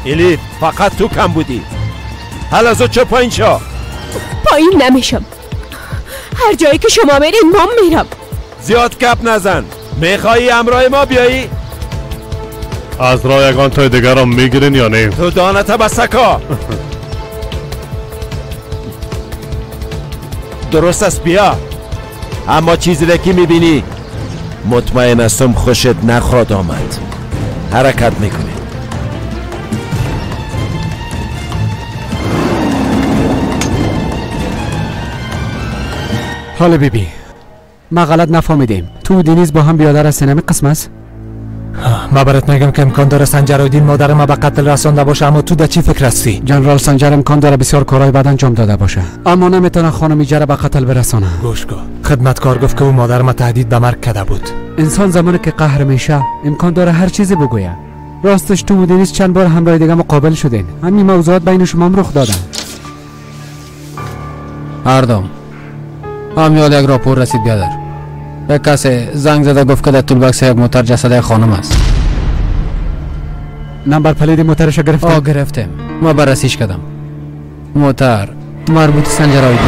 الیف فقط تو کم بودی. حالا زود چه پایین شو. پایین نمیشم. هر جایی که شما میرین من میرم. زیاد گپ نزن. میخوایی همراه ما بیایی؟ از راه یگان تای دیگر هم میگیرین یا نه؟ تو دانت بسکا. درست است بیا. اما چیزی را که میبینی مطمئن هستم خوشت نخواد آمد. حرکت میکنی. حالا بیبی ما غلط نفهمیدیم. تو و دینیز با هم بیادر هستین، همین قسم است؟ ما برات میگم که امکان داره سنجر آیدین مادر ما به قتل رسانده باشه، اما تو در چی فکر هستی؟ جنرال سنجر امکان داره بسیار کارهای بد انجام داده باشه، اما نمیتونه خانم ایجره به قتل برسانه. گوش کن، خدمتکار گفت که او مادر ما تهدید به مرگ کرده بود. انسان زمانی که قهر میشه امکان داره هر چیزی بگویه. راستش تو و دینیز چند بار همراه دیگه مقابل شدین، همین موضوعات بین شما هم رخ دادن. اردم هم یاد یک راپور رسید بیادر. یک کسی زنگ زده گفت که در toolbox یک موتر جسد یک خانم است. نمبر پلید موترش گرفتیم؟ آه گرفتیم، ما بررسیش کردم. موتر مربوط سنجر آیدین.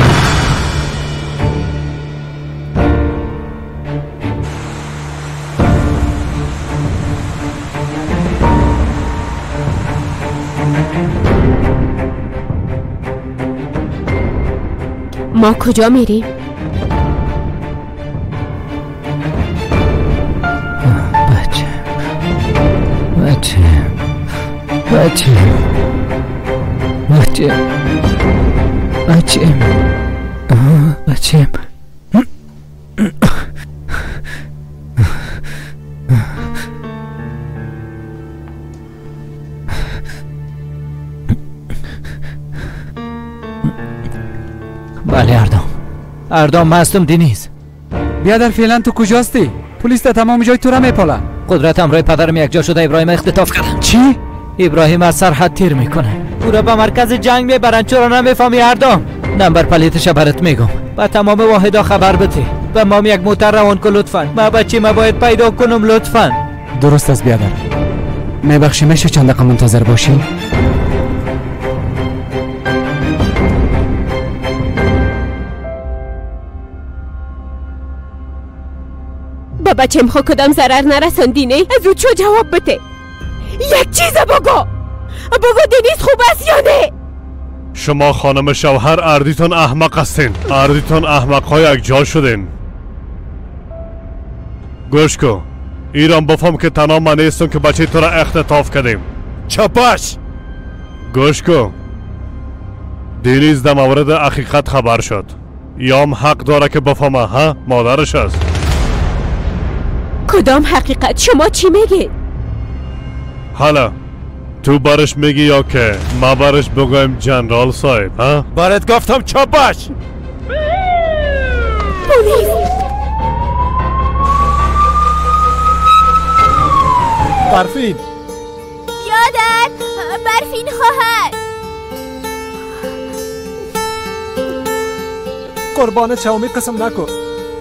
ما کجا میریم؟ بچه بچه بچه بچه بچه بله اردام، اردام هستم. دینیز بیادر فعلا تو کجاستی؟ پلیس در تمام جای تو را میپاله. قدرت همراه پدرم یک جا شده ابراهیم اختطاف کردن. چی؟ ابراهیم از سرحد تیر میکنه، او را به مرکز جنگ میبرن. چرا نمیفهمی اردام؟ نمبر پلیتش برات میگم. به تمام واحدا خبر بده. به مام یک موتر روان کن لطفا. ما بچه ما باید پیدا کنم لطفا. درست است بیادر، میبخشی میشه چند دقیقه منتظر باشی؟ با بچم خو کدام ضرر نرساندی نه؟ از او چو جواب بده. یک چیز بگو، بگو دنیز خوب است یا نه؟ شما خانم شوهر اردیتون احمق هستین. اردیتون احمق های یک جا شدین. گوش کن ایران بفهم که تنها من نیستم که بچه تو را اختطاف کردیم. چپاش. گوش کن، دنیز در مورد حقیقت خبر شد. یام حق داره که بفهمه ها مادرش است. کدام حقیقت؟ شما چی میگی؟ حالا تو برش میگی یا که ما برش بگویم جنرال صاحب؟ ها برات گفتم چپ باش. پلیس برفین یادت برفین خواهر. قربان چاومی قسم نکن.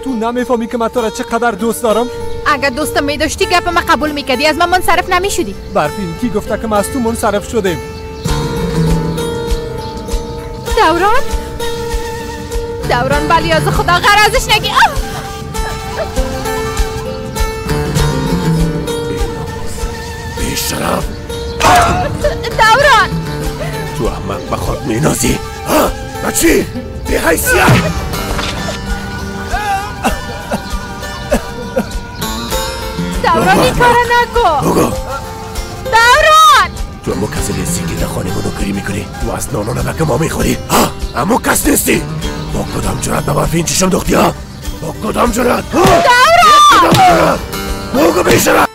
تو نمیفهمی که من تو را چقدر دوست دارم. اگر دوستم می داشتی گپ من قبول میکردی، از من منصرف نمیشدی. برفین کی گفته که ما از تو منصرف شدیم؟ دوران دوران بلی از خدا غرضش نگی. بیشرف دوران، تو احمق به خود مینازی. ها بچی بی حیثیت. دوران این کار نکن. بگو دوران، تو امو کسی نیستی که در خانه ما نوکری میکنی، تو از نان و نمک ما میخوری. ها امو کس نیستی. با کدام جرأت به برفی این چشم دوختی؟ ها با کدام جرأت؟ دوران بگو بیشرف.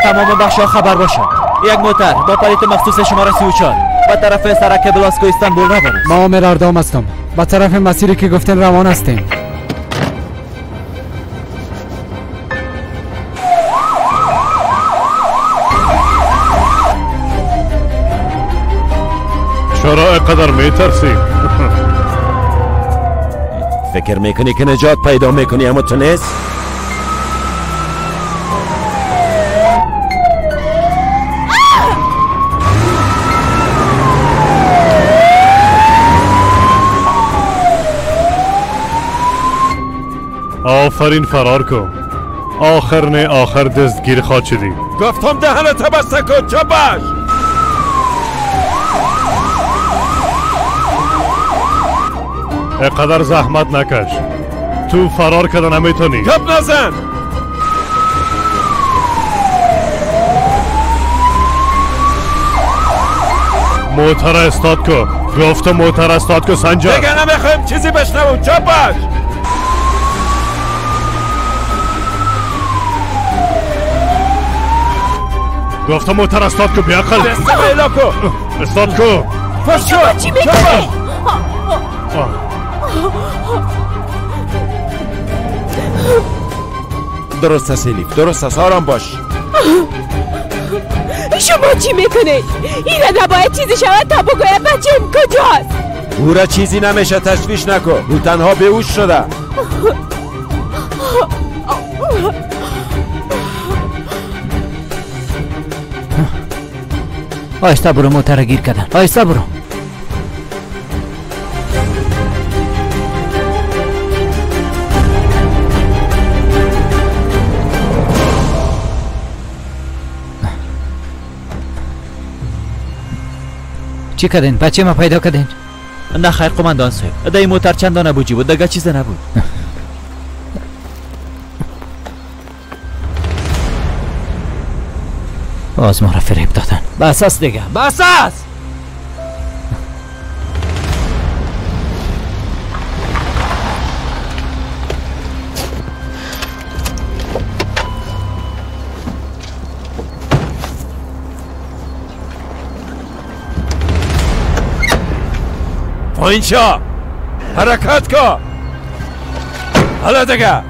تمام بخش‌ها خبر باشند. یک موتر با پلیت مخصوص شماره 34 به طرف سرک بلاسکو استانبول روان است. ما آمر اردام هستم. به طرف مسیری که گفتن روان هستیم. چرا اینقدر میترسی؟ فکر میکنی که نجات پیدا میکنی اما تو نیست؟ آفرین، فرار کن. آخر نه آخر دستگیر خواهد شدی. گفتم دهنت بسته کن، چپ باش. اینقدر زحمت نکش، تو فرار کردن نمیتونی. گپ نزن. موتر استاد کن. گفتم موتر استاد کن سنجر. دیگه نمیخوایم چیزی بشنوم، چپ باش. گفتم موتر استاد کو بیعقل. دست پیدا کو. استاد کو. فش چی میکنی؟ درست است الیف، درست است، آرام باش. شما چی میکنید؟ این نباید چیزی شود تا بگوید بچه‌م کجاست. او را چیزی نمیشه، تشویش نکن. او تنها بیهوش شده. آهسته برو، موتر گیر کردن. آهسته برو. چی کردین؟ بچه ما پیدا کردین؟ نه خیر قماندان صاحب، در این موتر چند دانه بوجی بود، دیگه چیز نبود. باز ما را فریب دادن. بس است دیگه، بس است. پایین شو، حرکت کن. حالا دیگه،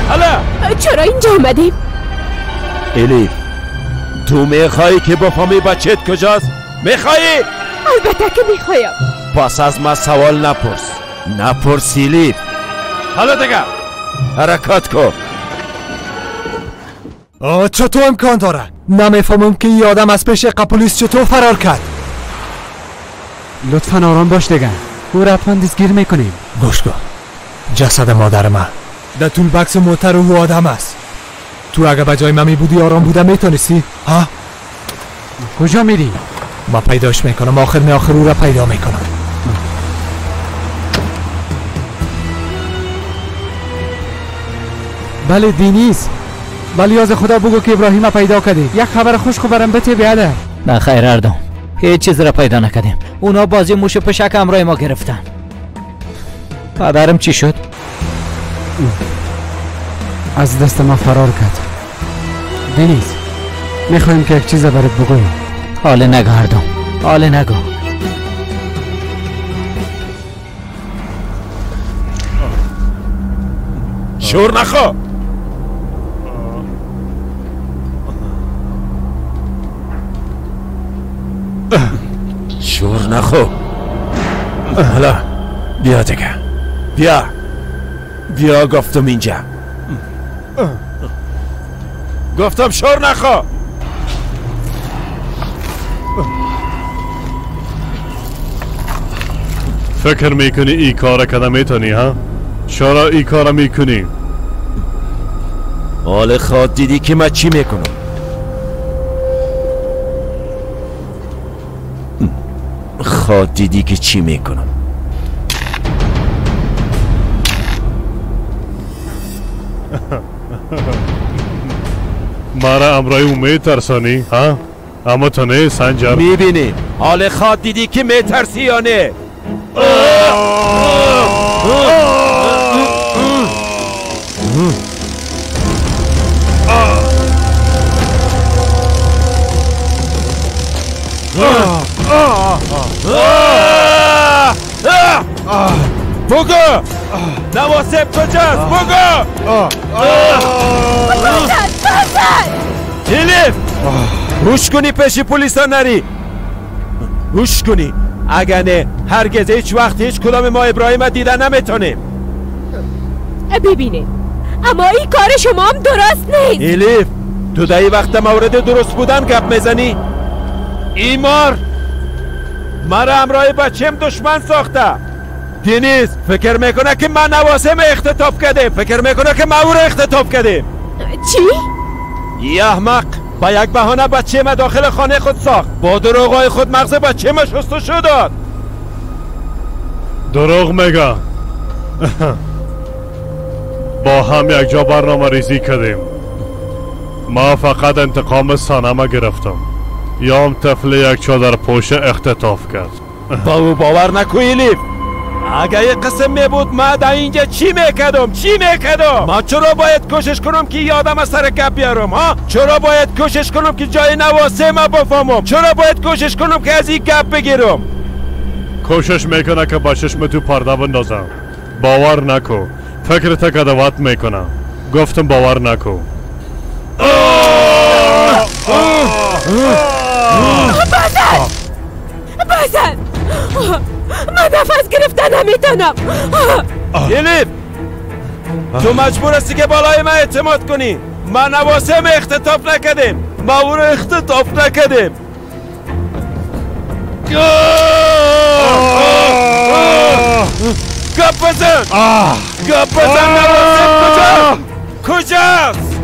حالا. چرا اینجا آمدیم؟ الیف، تو میخوایی که بفهمی بچهت کجاست؟ میخوایی؟ البته که میخوایم. پس از من سوال نپرس. نپرس الیف. حالا دیگه حرکت کن. چطور امکان داره؟ نمیفهمم که این آدم از پیش پلیس چطور فرار کرد. لطفا آرام باش دیگه، او را حتما دستگیر میکنیم. گوش کن، جسد مادر من در طول بکس موتر او آدم است. تو اگه به جای من می بودی آرام بودم میتونستی؟ ها؟ کجا میری؟ ما پیداش میکنم، آخر نه آخر او را پیدا میکنم. بله دینیز، ولی از خدا بگو که ابراهیم پیدا کردی. یک خبر خوش خبرم بده بیاده. نه خیر اردم، هیچ چیز را پیدا نکردیم. اونا بازی موش پشک همراه ما گرفتن. پدرم چی شد؟ از دست ما فرار کرد. دنیز، میخوایم که یک چیز برات بگویم. حال نگو اردم، حال نگو. شور نخوا. شور نخو. حالا بیا دیگه، بیا بیا. گفتم اینجا، گفتم شور نخو. فکر میکنی ای کار کده میتونی؟ ها؟ چرا ای کار میکنی؟ حال خواد دیدی که من چی میکنم. خواد دیدی که چی میکنم. مارا امرای او میترسانی ها؟ اما تو نه سنجر. میبینی حال خواد دیدی که میترسی یا نه؟ بگو نواسب کجاست؟ بگو. بزن الیف هوش کنی پیش پلیسا نری. هوش کنی، اگر نه هرگز هیچ وقت هیچ کدام ما ابراهیم دیدن نمیتونیم. ببینید اما این کار شما هم درست نیست. الیف تو در این وقت مورد درست بودن گپ میزنی؟ ایمار مرا همراه بچم دشمن ساخته. دینیز فکر میکنه که من نواسم اختطاف کردیم. فکر میکنه که من او را اختطاف کردیم. چی؟ یه احمق با یک بهانه بچه ما داخل خانه خود ساخت. با دروغای خود مغز بچه ما شستشو داد. دروغ میگه. با هم یک جا برنامه ریزی کردیم. ما فقط انتقام سانما گرفتم. یام طفل یک چادر پوشه اختطاف کرد. با او باور نکو الیف. اگه یه قسم می بود ما در اینجا چی میکردم؟ چی میکردم؟ ما چرا باید کوشش کنم که یادم از سر گپ بیارم ها؟ چرا باید کوشش کنم که جای نواسه ما بفهمم؟ چرا باید کوشش کنم که از این گپ بگیرم؟ کوشش میکنه که با چشم تو پرده بندازم. باور نکو. فکر تک ادوات میکنه. گفتم باور نکو. بزن بزن، من نفس گرفتن نمیتونم. الیف تو مجبور هستی که بالای من اعتماد کنی. ما نواسم اختطاف نکردیم. ما او رو اختطاف نکردیم. گپ بزن گپ بزن. نواسم کجا؟ کجاست؟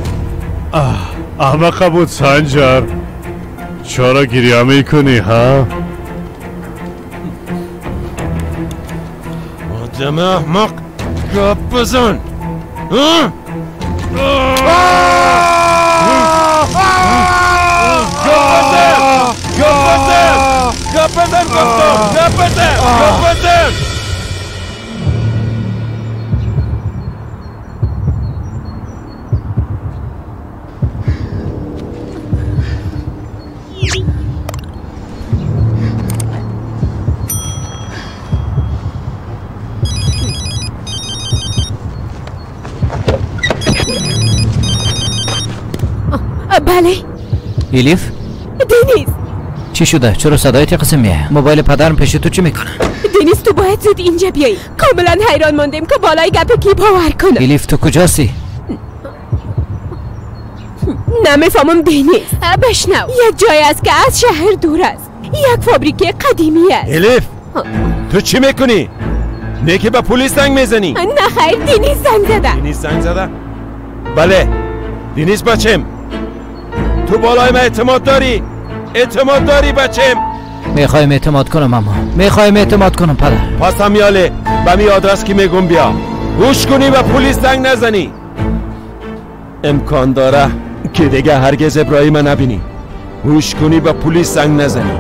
احمق بود سنجر، چرا گریه میکنی ها؟ آدم احمق گپ بزن. گپ بزن گپ بزن گپ بزن گفتم گپ بزن گپ بزن. بله الیف؟ دنیز چی شده؟ چرا صدایت قسم میه؟ موبایل پدرم پیش تو چی میکنه؟ دنیز تو باید زود اینجا بیایی. کاملا حیران ماندیم که بالای گپ کی باور کنم. الیف تو کجاستی؟ نمیفهمم دنیز. بشنو، یک جای است که از شهر دور است، یک فابریکه قدیمی است. الیف تو چی میکنی؟ نه که به پلیس زنگ میزنی؟ نه خیر، دنیز زنگ زده. دنیز زنگ زده؟ بله دنیز بچم، تو بالای من اعتماد داری؟ اعتماد داری بچم؟ میخوایم اعتماد کنم اما میخوایم اعتماد کنم پدر. پس هم یاله به می آدرس که میگم بیا. گوش کنی و پلیس زنگ نزنی. امکان داره که دیگه هرگز ابراهیم نبینی. گوش کنی و پلیس زنگ نزنی.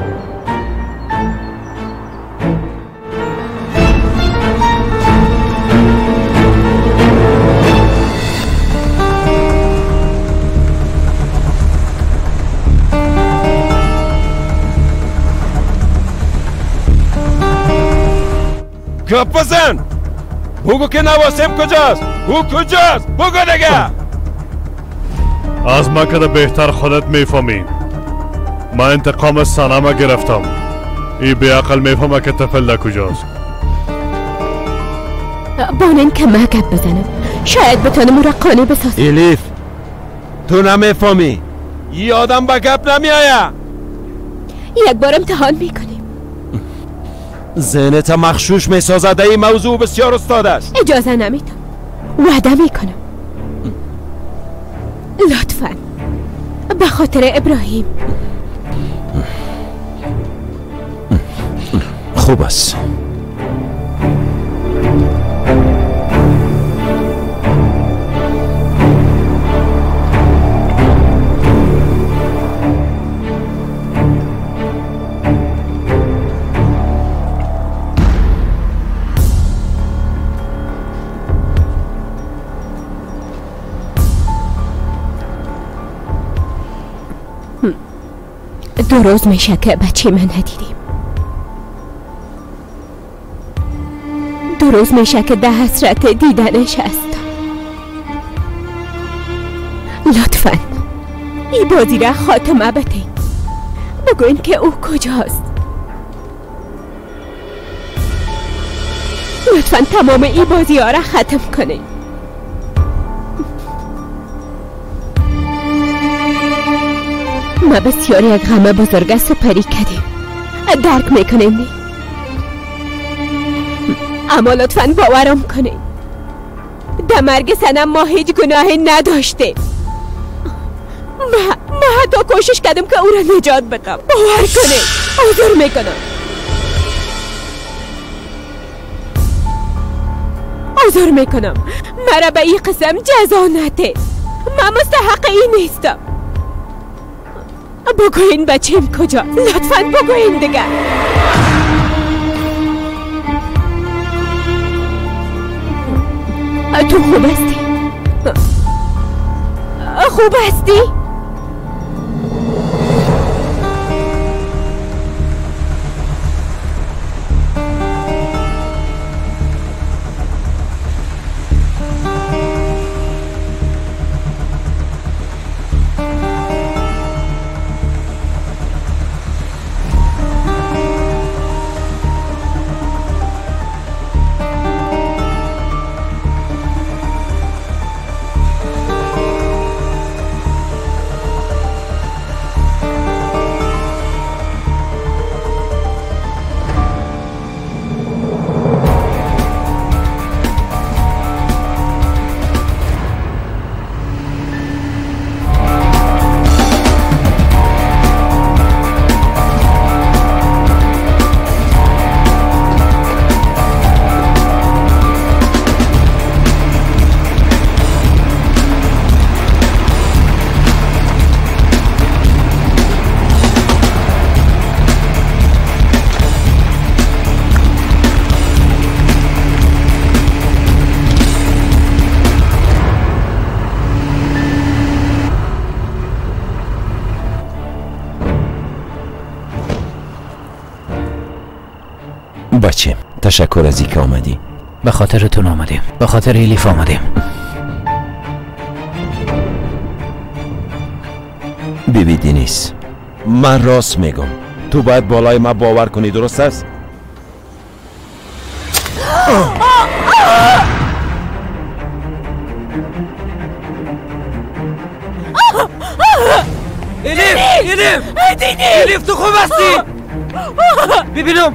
گپ بزن! بگو که نواسم کجاست؟ او کجاست؟ بگو دیگه! از ما که بهتر خودت میفهمی. من انتقام سنما گرفتم. ای بیعقل میفهمه که طفل کجاست. بانن که من گپ بزنم شاید بتانم او را قانع بسازم. الیف تو نمیفهمی. ای آدم به گپ نمیآید. یک بار امتحان میکنیم. ذهنت مخشوش میسازد. این موضوع بسیار استاد است. اجازه نمیدم، وعده میکنم. لطفاً به خاطر ابراهیم. خوب است. دو روز میشه که بچه من ندیدیم. 2 روز میشه که ده حسرت دیدنش هستم. لطفاً این بازی را خاتمه بده. بگوین که او کجاست. لطفاً تمام این بازی ها را ختم کنین. ما بسیار یک غم بزرگ سپری کردیم، درک میکنیم، اما لطفاً باورم کنین در مرگ سنم ما هیچ گناهی نداشتیم. ما حتی کوشش کردم که او را نجات بدم. باور کنین، عذر میکنم، عذر میکنم. مرا به این قسم جزا نده، من مستحق این نیستم. بگوین بچیم کجا، لطفاً بگوین دیگه. تو خوب هستی؟ خوب هستی؟ بچه، تشکر از اینکه آمدی. به خاطرتون آمدیم، به خاطر الیف آمدیم. بیبی دینیس، من راست میگم، تو باید بالای من باور کنی، درست است؟ الیف، الیف، الیف، تو خوب هستی؟ ببینم.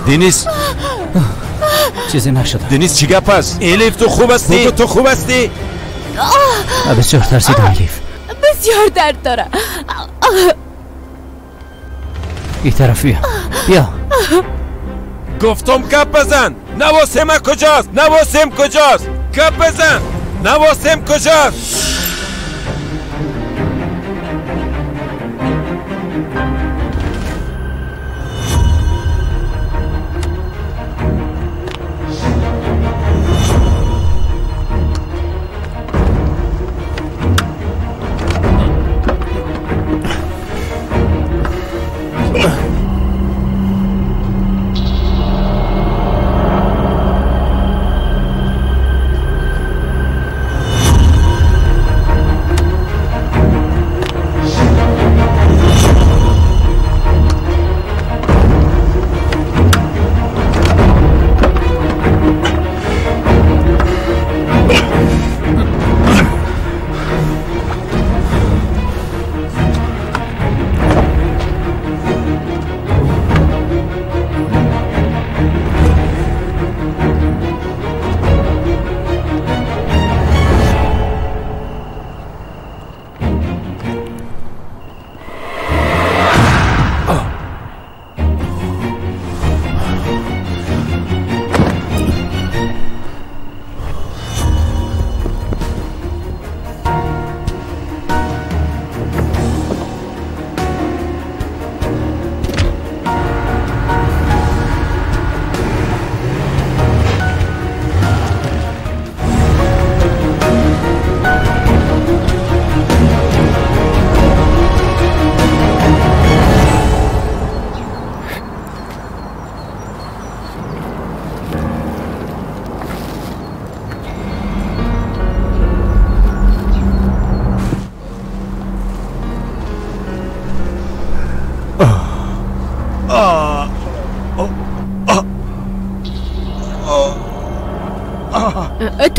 دینیس، چیزی نشده. دینیس چی گپ است؟ الیف تو خوب هستی؟ تو خوب هستی؟ من بسیار ترسیدم الیف، بسیار درد داره. این طرف بیا، بیا. گفتم گپ بزن. نواسم کجاست؟ نواسم کجاست؟ گپ بزن. نواسم کجاست؟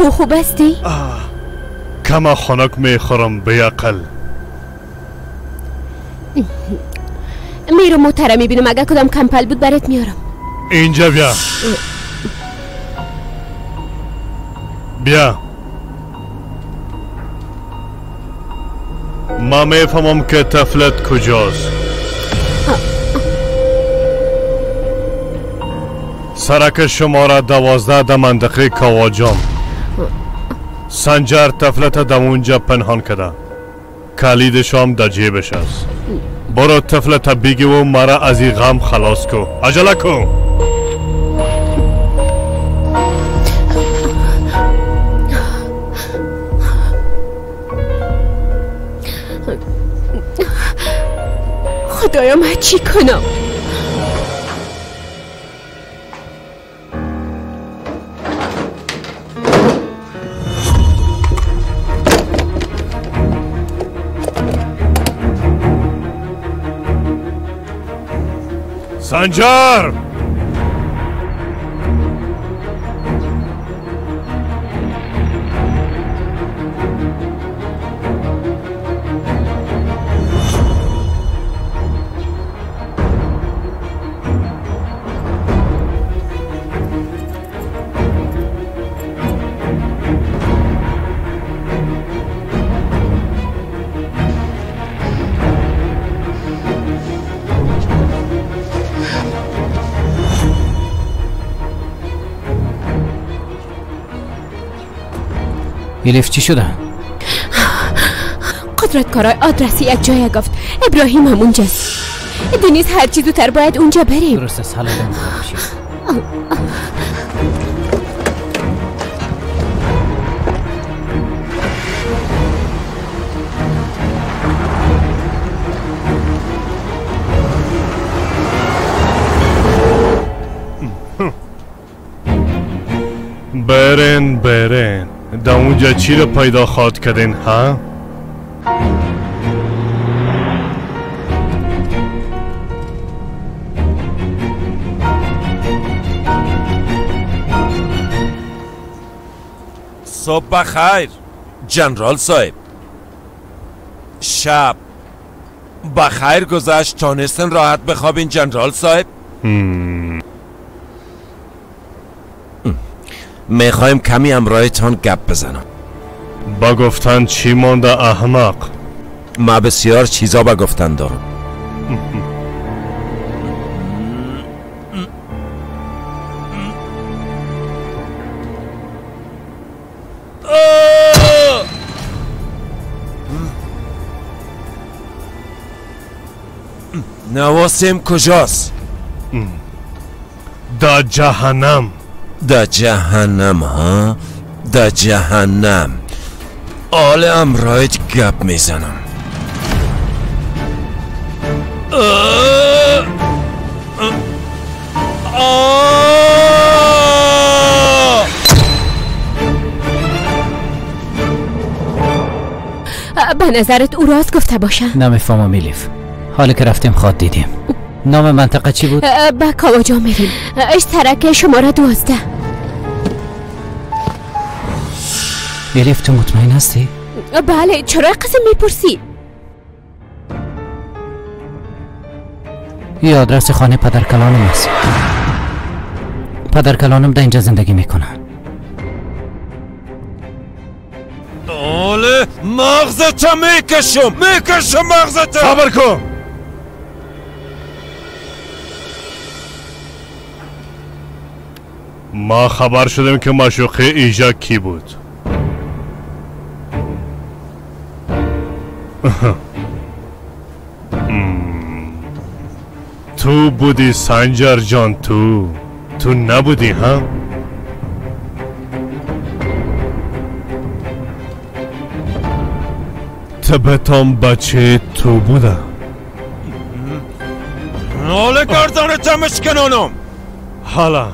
تو خوب هستی؟ کما خنک میخورم بیعقل. میرم موتره میبینم، اگه کدام کمپل بود برات میارم. اینجا بیا. بیا. ما میفهمم که طفلت کجاست. سرک شماره 12 در منطقه کاواجام. سنجر طفلت در اونجا پنهان کرده. کلیدش هم در جیبش است. برو طفلت بگی و مرا از این غم خلاص کو. عجله کو. خدایا من چی کنم؟ سنجر! الیف چی شده؟ قدرت کارای آدرسی یک جای گفت ابراهیم هم اونجاست. دنیز هرچی زودتر باید اونجا بریم. درست است، حالا برین برین در اونجا چی رو پیدا خواد کردین ها؟ صبح بخیر جنرال صاحب. شب بخیر گذشت، تانستن راحت بخوابین جنرال صاحب؟ میخوایم کمی همراهتان گپ بزنم. با گفتن چی مانده احمق؟ ما بسیار چیزا با گفتن دارم. نواسم کجاست؟ در جهنم. در جهنم ها؟ در جهنم. آل امرایت گپ میزنم. به نظرت او راست گفته باشه؟ نمیفهمم الیف. حالا که رفتیم خواد دیدیم. نام منطقه چی بود؟ به کاواجا میریم. اشترک شماره 12. الیف تو مطمئن هستی؟ بله. چرا قسم میپرسی؟ این آدرس خانه پدرکلانم است. پدرکلانم در اینجا زندگی میکنه. آله مغزت میکشم، میکشم مغزت. صبر کن. ما خبر شدیم که معشوقه ایجا کی بود. تو بودی سنجر جان، تو نبودی ها؟ تبتم بچه تو بوده. حالا گردانت مشکنانم. حالا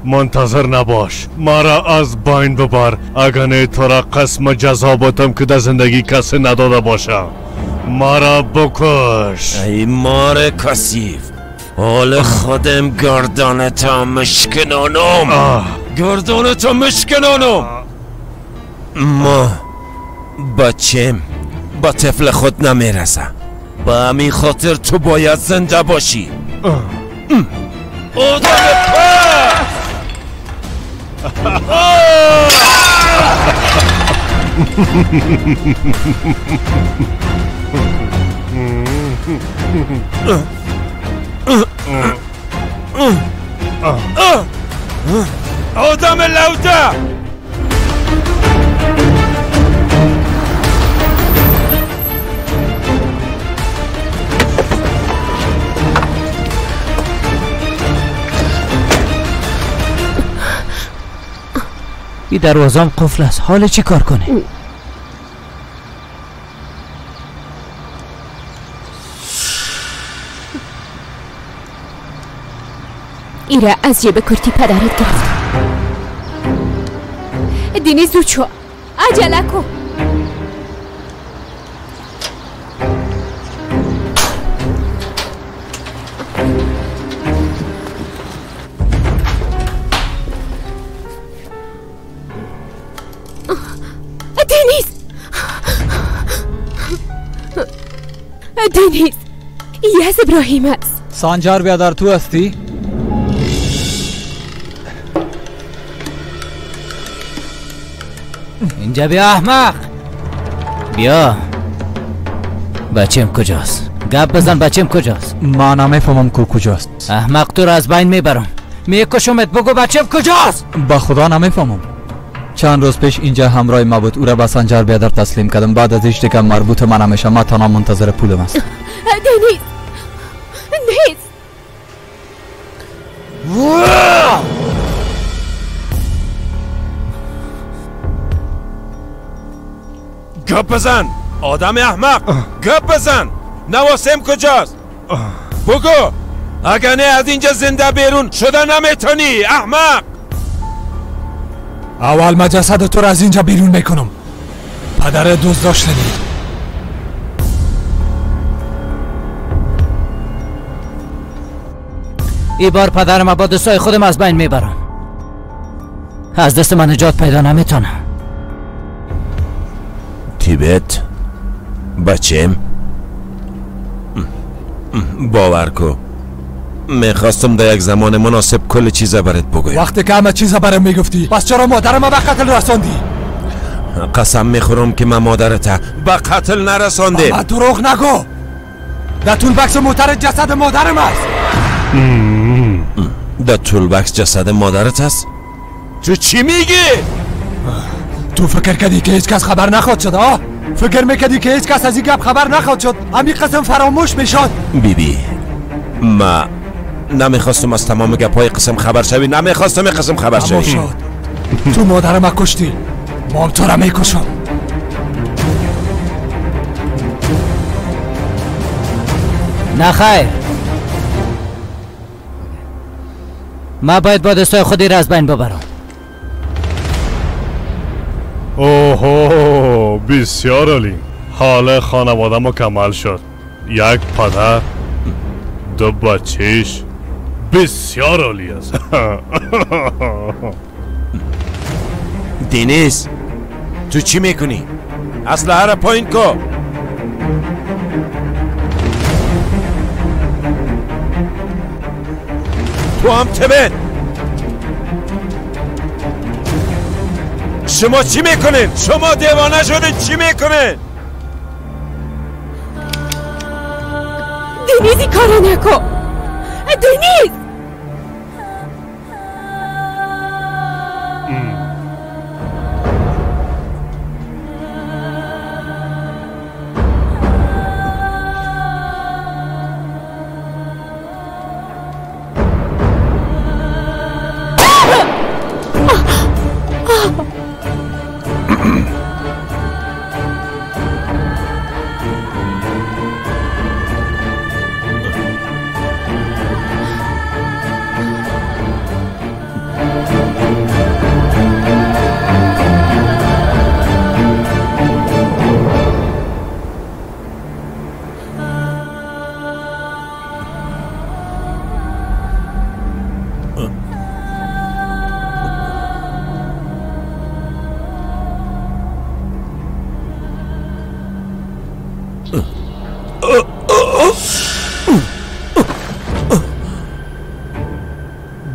منتظر نباش، مرا از باین ببر، اگر نه تو را قسم جزا باتم که در زندگی کسی نداده باشه. مرا بکش ای مار کثیف. حال خودم گردانت مشکنانم، گردانت مشکنانم. ما بچیم با طفل خود نمیرسه، به همین خاطر تو باید زنده باشی. آدم آدم لوده. این دروازم قفل است، حال چی کار کنه؟ ایره از جیب کرتی پدرت گرفت. دینی زود شو، عجله کن. دنیز، دنیز، یه از ابراهیم است. سانجار بیادر تو هستی؟ اینجا بیا احمق، بیا. بچیم کجاست؟ گپ بزن، بچیم کجاست؟ ما نمیفهمم کو کجاست. احمق تو را از بین میبرم، میکشمت. بگو بچیم کجاست؟ با خدا نمیفهمم. چند روز پیش اینجا همراه ما بود، او را به سنجر بیادر تسلیم کردم. بعد از ایش دیگه مربوط من همیشه. ما تنها منتظر پولم است. دنیز، دنیز، گپ بزن آدم احمق، گپ بزن. نواسم کجاست؟ بگو، اگه نه از اینجا زنده بیرون شده نمیتونی احمق. اول ما جسد تو را از اینجا بیرون میکنم، پدر دوست داشتنی. ای بار پدرم با دستای خودم از بین میبرم. از دست من نجات پیدا نمیتونم. تیبت بچم، باور کو میخواستم در یک زمان مناسب کل چیزا برات بگویم. وقتی که همه چیزا برام میگفتی، پس چرا مادرم به قتل رساندی؟ قسم میخورم که من مادرت به قتل نرساندیم. ما دروغ نگو، در toolbox موتر جسد مادرم است. در toolbox جسد مادرت است؟ تو چی میگی؟ تو فکر کردی که هیچ کس خبر نخواد شد؟ آه، فکر میکردی که هیچ کس از این گپ خبر نخواد شد؟ همین قسم فراموش میشد. بیبی، ما نمیخواستم از تمام گپ های قسم خبر شوی، نمیخواستم قسم خبر شوی. شد. تو مادر ما کشتی، ما تو را میکشم. نه خیر، ما باید با دستای خودی را از بین ببرم. اوه، بسیار عالی. حال خانواده مکمل شد. یک پدر، دو بچهش، بسیار عالی است. دنیز، تو چی میکنی؟ اسلحه را پایین کو. تو هم تبت. شما چی میکنین؟ شما دیوانه شدین، چی میکنین؟ دنیز این کارو نکن. دنیز،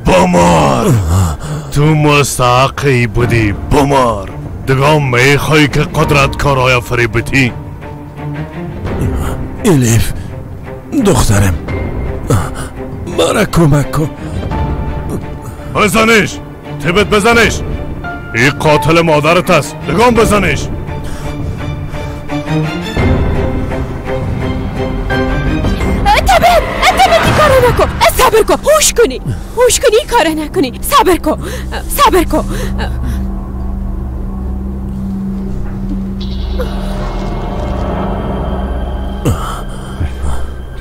بمار، تو مستحقی بودی بمار. دیگه میخوای که قدرت کارهای فریب بدی؟ الیف دخترم، مرا کمک کن. بزنش تبت، بزنش. این قاتل مادرت است، دیگه بزنش. تبت تبت، این کارو نکن. صبر کن، هوش کنی، هوش کنی، این کارو نکنی. صبر کن، صبر کن.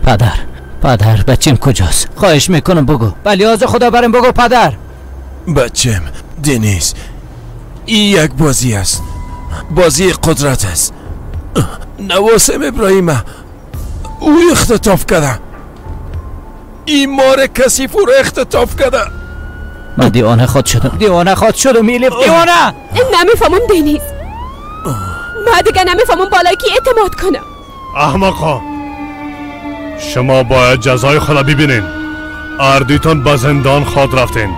پدر، پدر، بچیم کجاست؟ خواهش میکنم بگو، بلیاز خدا برم بگو پدر. بچم دنیز، این یک بازی است، بازی قدرت است. نواسم ابراهیم او اختطاف کرده. این مار کثیف او را اختطاف کرده. من دیوانه خود شدم، دیوانه خود شدم ایلیف، دیوانه. نمیفهمم دنیز، من دیگه نمیفهمم بالای کی اعتماد کنم. احمقا، شما باید جزای خدا ببینین. اردیتان به زندان خواد رفتین.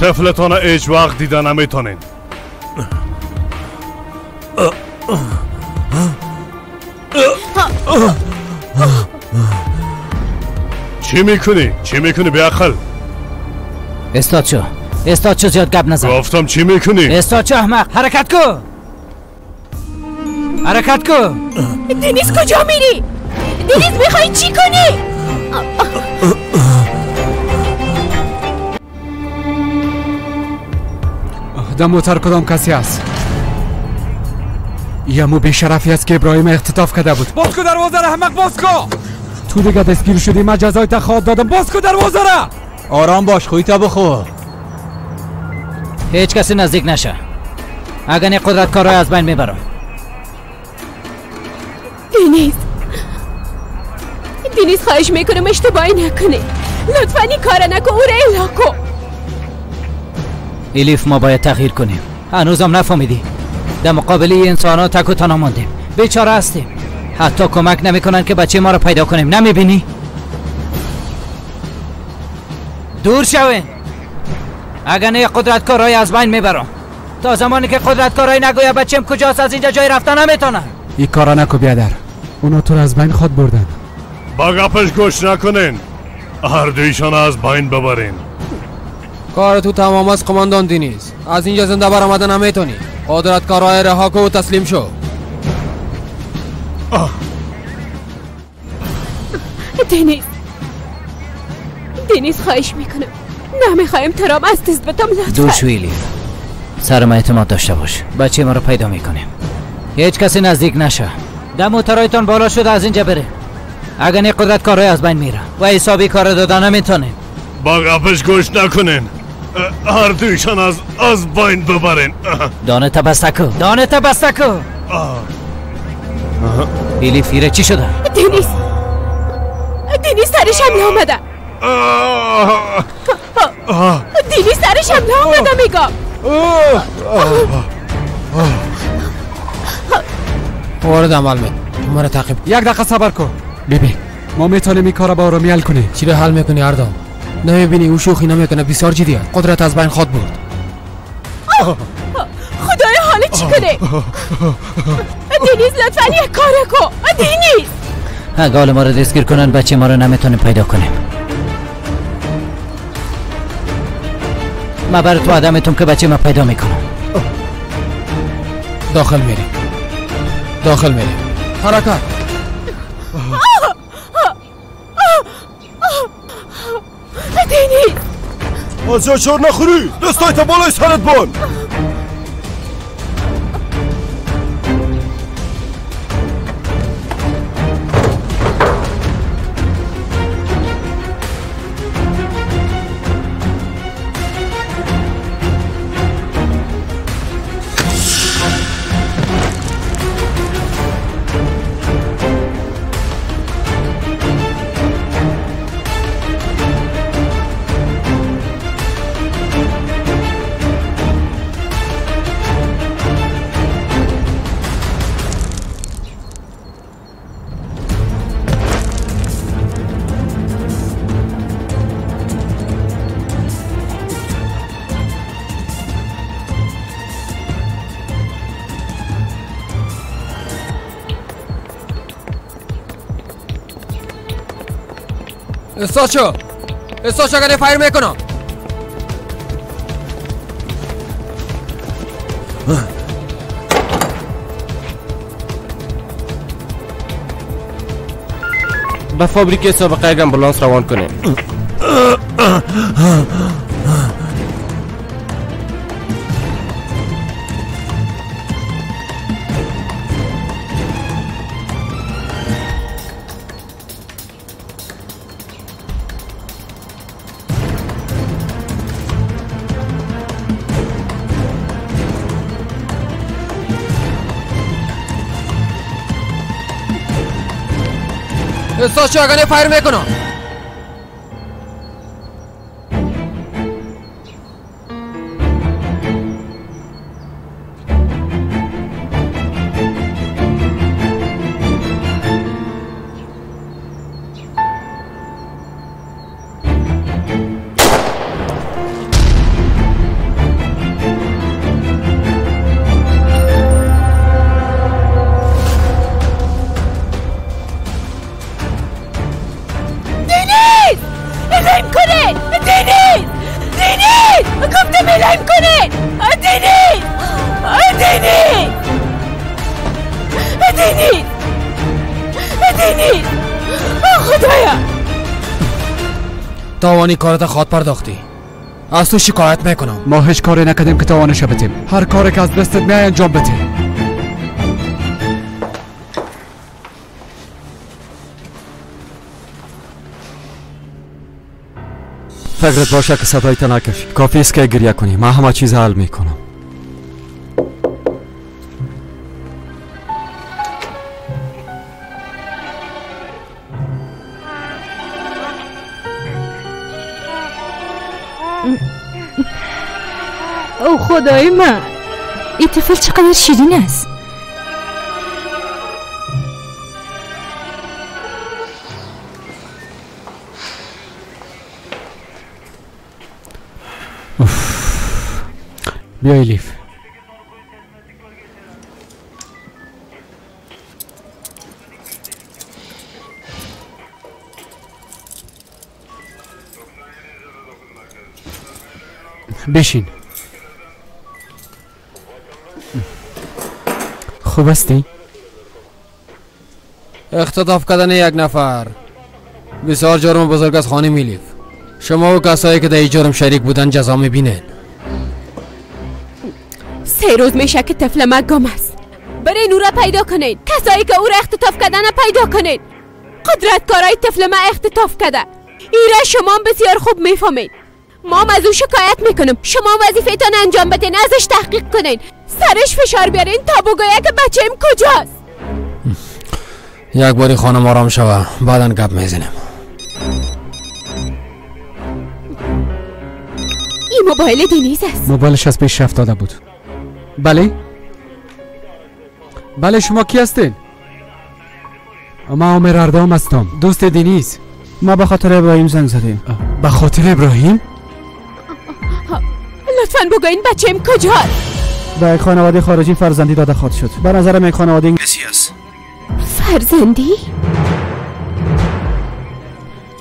طفلتان هیچ وقت دیده نمیتونین. چی میکنی؟ چی میکنی بیعقل؟ استاد شو، استاد شو، زیاد گپ نزن. گفتم چی میکنی؟ استاد شو احمق، حرکت کو، حرکت کو. دنیز کجا میری؟ دنیز میخوای چی کنی؟ در موتر کدام کسی است؟ یه بیشرفی است که ابراهیم اختطاف کرده بود. باز کو دروازه را احمق، باز کو. تو دیگه دستگیر شدی، من جزای تا خواد دادم. باز کو دروازه را. آرام باش، خویتا بخور. هیچ کسی نزدیک نشه، اگر نه قدرت کارای از بین میبرم. دنیز، دنیز خواهش میکنم اشتباهی نکنی. لطفا این کار نکن، او را اعلا کن. الیف ما باید تغییر کنیم. هنوزم نفهمیدی. در مقابل انسان ها تک و تنها ماندیم، بیچاره هستیم. حتی کمک نمیکنن که بچه ما رو پیدا کنیم. نمیبینی؟ دور شوین، اگر نه قدرتکارای از بین میبرم. تا زمانی که قدرتکارای نگویا بچم کجاست از اینجا جای رفتن نمیتونن. این کارا نکو بیادر، اونا تو رو از بین خود بردن. با گپش گوش نکنین، هر دویشان از بین ببرین. کار تو تمام است قماندان دنیز، از اینجا زنده برآمدن نمیتونی. قدرتکارای رها کو و تسلیم شو. دنیز، دنیز خواهش میکنم، نمیخوایم ترام از دست بدم. لطفا دور شو ایلیف، سر ما اعتماد داشته باش، بچه ما رو پیدا میکنیم. هیچ کسی نزدیک نشه. دم موترایتان بالا شده، از اینجا بره. اگر نه قدرت کارهای از بین میره و حسابی کار دادن نمیتونیم. با گپش گوش نکنین، هر دویشان از بین ببرین. دانه تا بسته کو، دانه تا بسته کو. ایلیف فیره چی شده؟ دنیز، دنیز سرش حمله آمده. دنیز سرش حمله آمده میگم. وارد عمل می، مرا تعقیب. یک دقیقه صبر کن بیبی، ما میتونیم این کار با آرامی حل کنیم. چی را حل میکنی اردام؟ نمیبینی او شوخی نمیکنه، بسیار جدی است. قدرت از بین خواد برد. خدای حال چی کنه؟ دنیز لطفا یک کار کن. دنیز اگه حال ما رو دستگیر کنن بچه ما رو نمیتونیم پیدا کنیم. من برای تو آدمتون که بچه ما پیدا میکنم. داخل میری، داخل میری. حرکت. دنیز از چور نخوری، دستایت بالای سرت بان. استاد شو، استاد شو، اگر فایر میکنم. به فابریک سابقه یک امبولانس روان کنیم. استاد شو، اگر فایر میکنم. تاوانی کارت خود پرداختی، از تو شکایت میکنم. ما هیچ کاری نکردیم که تاوانش بدیم. هر کاری که از دستت میای انجام بده. فکرت باشه که صدایت نکشی. کافی است که گریه کنی، من همه چیز حل میکنم. او خدای من، این طفل چقدر شیرین است. بیا الیف. بشین. خوب هستی؟ اختطاف کردن یک نفر بسیار جرم بزرگ از خانم الیف. شما و کسایی که در این جرم شریک بودن جزا میبینن. 3 روز میشه که طفل ما گم است. برین او را پیدا کنین. کسایی که او را اختطاف کردن پیدا کنین. قدرت کارای طفل ما اختطاف کرده. ایره شما بسیار خوب میفهمین. ما از او شکایت میکنم. شما وظیفه‌تان انجام بدین، ازش تحقیق کنین، سرش فشار بیارین تا بگویه که بچه‌م کجاست. یک باری خانم آرام شوه، بعدا گپ میزنیم. این موبایل دنیز است. موبایلش از پیش رفت داده بود. بله بله، شما کی هستین؟ ما عمر اردام هستم، دوست دنیز. ما به خاطر ابراهیم زنگ زدیم. به خاطر ابراهیم؟ لطفاً بگوین بچه‌م کجاست؟ به یک خانواده خارجی فرزندی داده خواهد شد. به نظرم یک خانواده انگلیسی است. فرزندی؟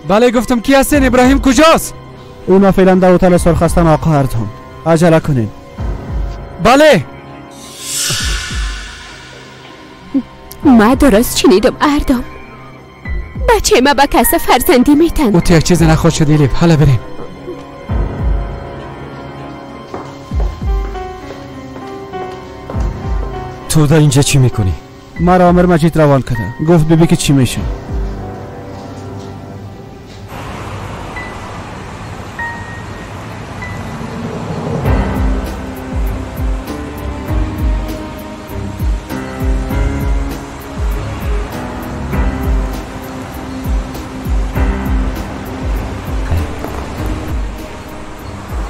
بله گفتم کی هستین؟ ابراهیم کجاست؟ اونا فعلا در هتل سرخ هستن آقا اردام. عجله کنین. بله. ما درست شنیدم اردام. بچه ما به کس فرزندی میتن. او تو یک چیز نخواد شد الیف. حالا بریم. تو در اینجا چی میکنی؟ مرا آمر مجید روان کرده. گفت ببین که چی میشه.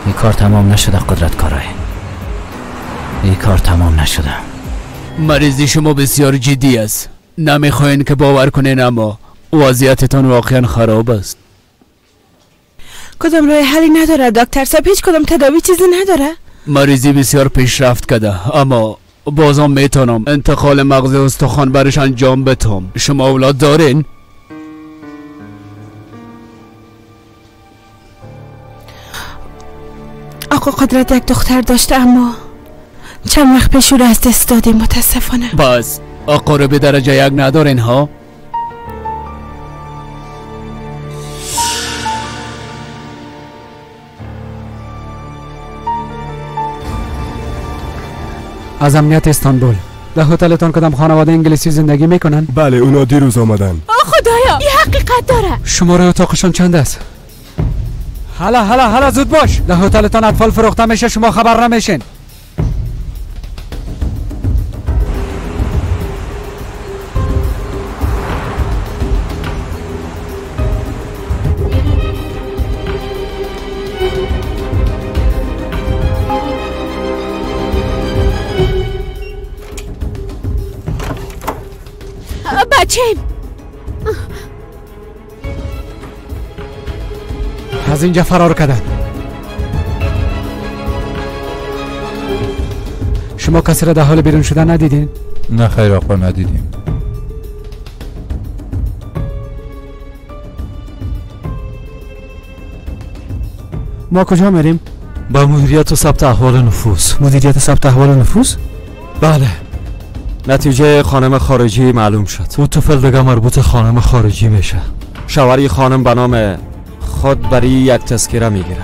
این کار تمام نشده قدرت کارای. این کار تمام نشده. مریضی شما بسیار جدی است. نمیخواین که باور کنین اما وضعیتتان واقعا خراب است. کدام راه حلی نداره دکتر صاحب؟ هیچ کدام تداوی چیزی نداره؟ مریضی بسیار پیشرفت کرده اما بازم میتونم انتقال مغز استخوان برش انجام بدم. شما اولاد دارین؟ آقا قدرت یک دختر داشته، اما چند وقت پیش او را از دست دادیم متاسفانه. بس اقارب درجه یک ندارین ها؟ از امنیت استانبول. در هتلتان کدام خانواده انگلیسی زندگی میکنن؟ بله، اونا دیروز آمدن. آه خدایا، این حقیقت داره. شماره اتاقشان چند است؟ هلا هلا هلا، زود باش. در هتلتان اطفال فروخته میشه، شما خبر نمیشین. بچه‌م از اینجا فرار کردن. شما کسی را در حال بیرون شدن ندیدین؟ نه خیر آقا، ندیدیم. ما کجا میریم؟ با مدیریت و ثبت احوال نفوس. مدیریت ثبت احوال نفوس؟ بله. نتیجه خانم خارجی معلوم شد. او طفل دیگه مربوط خانم خارجی میشه. شوهری خانم به نام خود بری یک تذکره میگیره.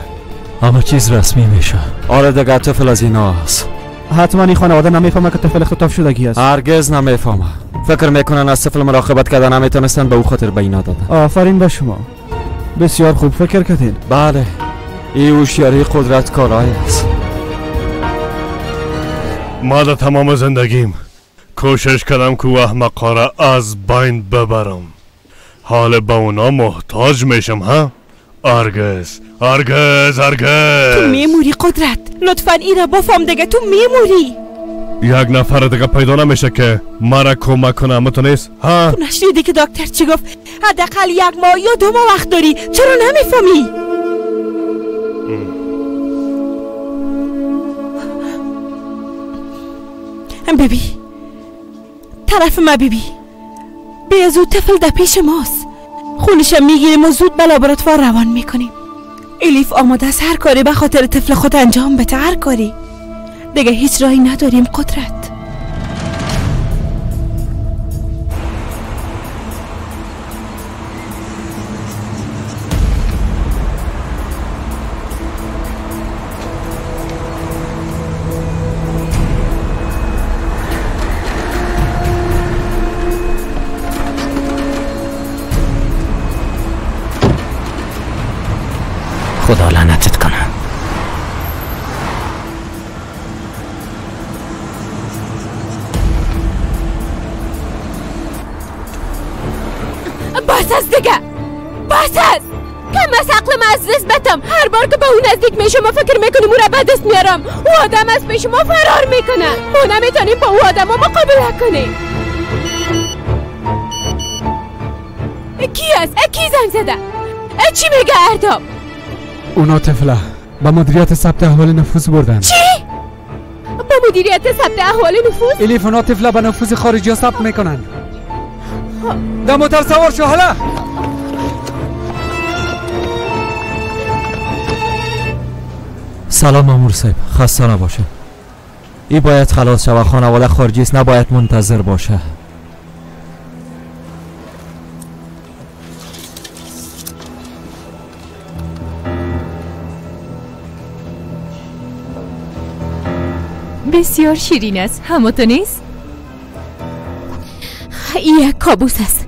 همه چیز رسمی میشه. آره دیگه طفل از اینا هست. حتما این خانواده نمیفهمه که طفل اختطاف شدگی است. هرگز نمیفهمه. فکر میکنن از طفل مراقبت کردن نمیتونستن، به او خاطر به اینا دادن. آفرین به شما، بسیار خوب فکر کردین. بله، این هوشیاری قدرت کارای است. ما در تمام زندگیم کوشش کردم که احمقا را از بین ببرم. حال به اونا محتاج میشم ها؟ هرگز هرگز هرگز. تو میموری قدرت، لطفا این را بفهم دیگه، تو میموری. یک نفر دیگه پیدا نمیشه که مرا کمک کنه، اما تو نیست ها؟ تو نشنیدی که دکتر چی گفت؟ حداقل یک ماه یا 2 ماه وقت داری، چرا نمیفهمی؟ ببی طرف ما، ببی بیا زود، طفل در پیش ماست، خونش میگیریم و زود به لابراتوار روان میکنیم. الیف آماده است هر کاری به خاطر طفل خود انجام بده، هر کاری. دیگه هیچ راهی نداریم قدرت. خدا لعنتت کنه. بس است دیگه، بس است. کم از عقلم از دست بدم. هر بار که به او نزدیک میشم ما فکر میکنم او را به دست میارم، او آدم از پیش ما فرار میکنه. ما نمیتونیم با او آدم مقابله کنیم. کی است؟ کی زنگ زده؟ چی میگه اردام؟ اونا طفله به مدیریت ثبت احوال نفوذ بردن. چی؟ با مدیریت ثبت احوال نفوذ؟ الیف اونا طفله به نفوذ خارجی ها ثبت میکنن. در موتر سوار شو. حالا سلام مامور صاحب، خسته نباشه. ای باید خلاص شوه، خانواده خارجی است، نباید منتظر باشه. بسیار شیرین است، همو نیست؟ این یک کابوس است.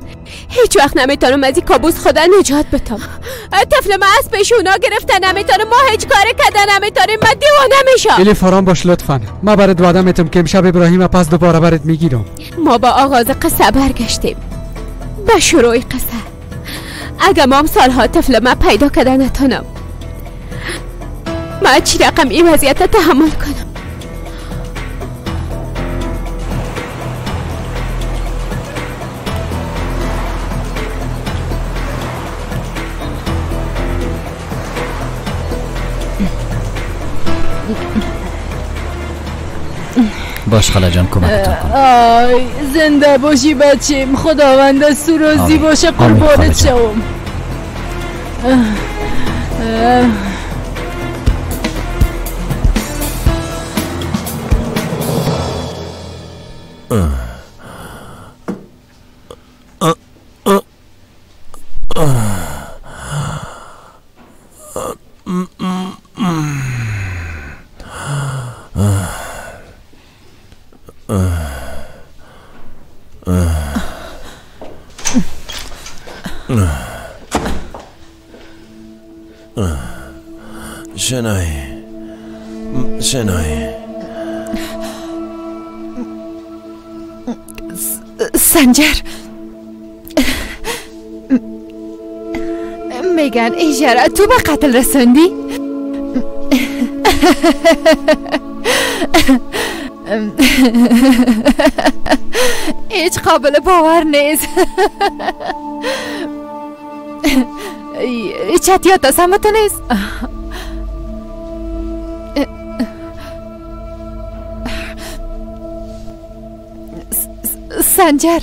هیچ وقت نمیتونم از این کابوس خدا نجات بدم. طفل ما از پیش اونا گرفته، نمیتونم، ما هیچ کار کده نمیتونیم، من دیوانه میشم. الیف آرام باش لطفا. ما برات وعده میتم که امشب ابراهیم پس دوباره برات میگیرم. ما با آغاز قصه برگشتیم به شروع قصه. اگه ما هم سالها طفل ما پیدا کده نتونم، ما چی رقم این وضعیت تحمل کنم؟ باش خاله جان، کمکتون کنم. آی زنده باشی بچیم، خداوند از تو راضی باشه، قربانت شوم. شنایی شنایی سنجر میگن ایجاره تو به قتل رسوندی؟ هیچ قابل باور نیست. چتیات سمت نیست. سنجر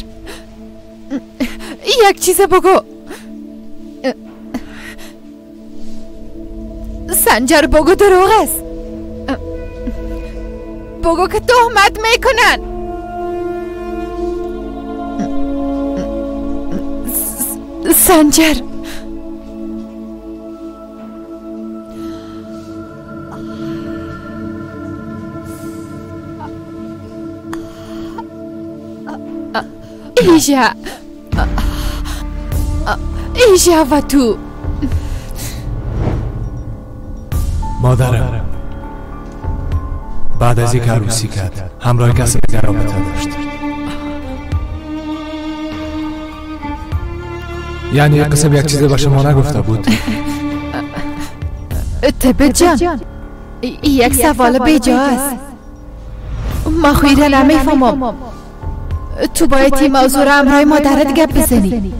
یک چیز بگو. سنجر بگو دروغ است. بگو که تهمت میکنن. سنجر ایجا ایجا و تو مادرم بعد از یک عروسی کرد همراه کسی دیگر رابطه داشت. یعنی یک قسم یک چیز به شما نگفته بود؟ تبت جان یک سوال بیجا است. ما خیره نمیفهمم. تو باید این موضوع را امرای مادرت گپ بزنی.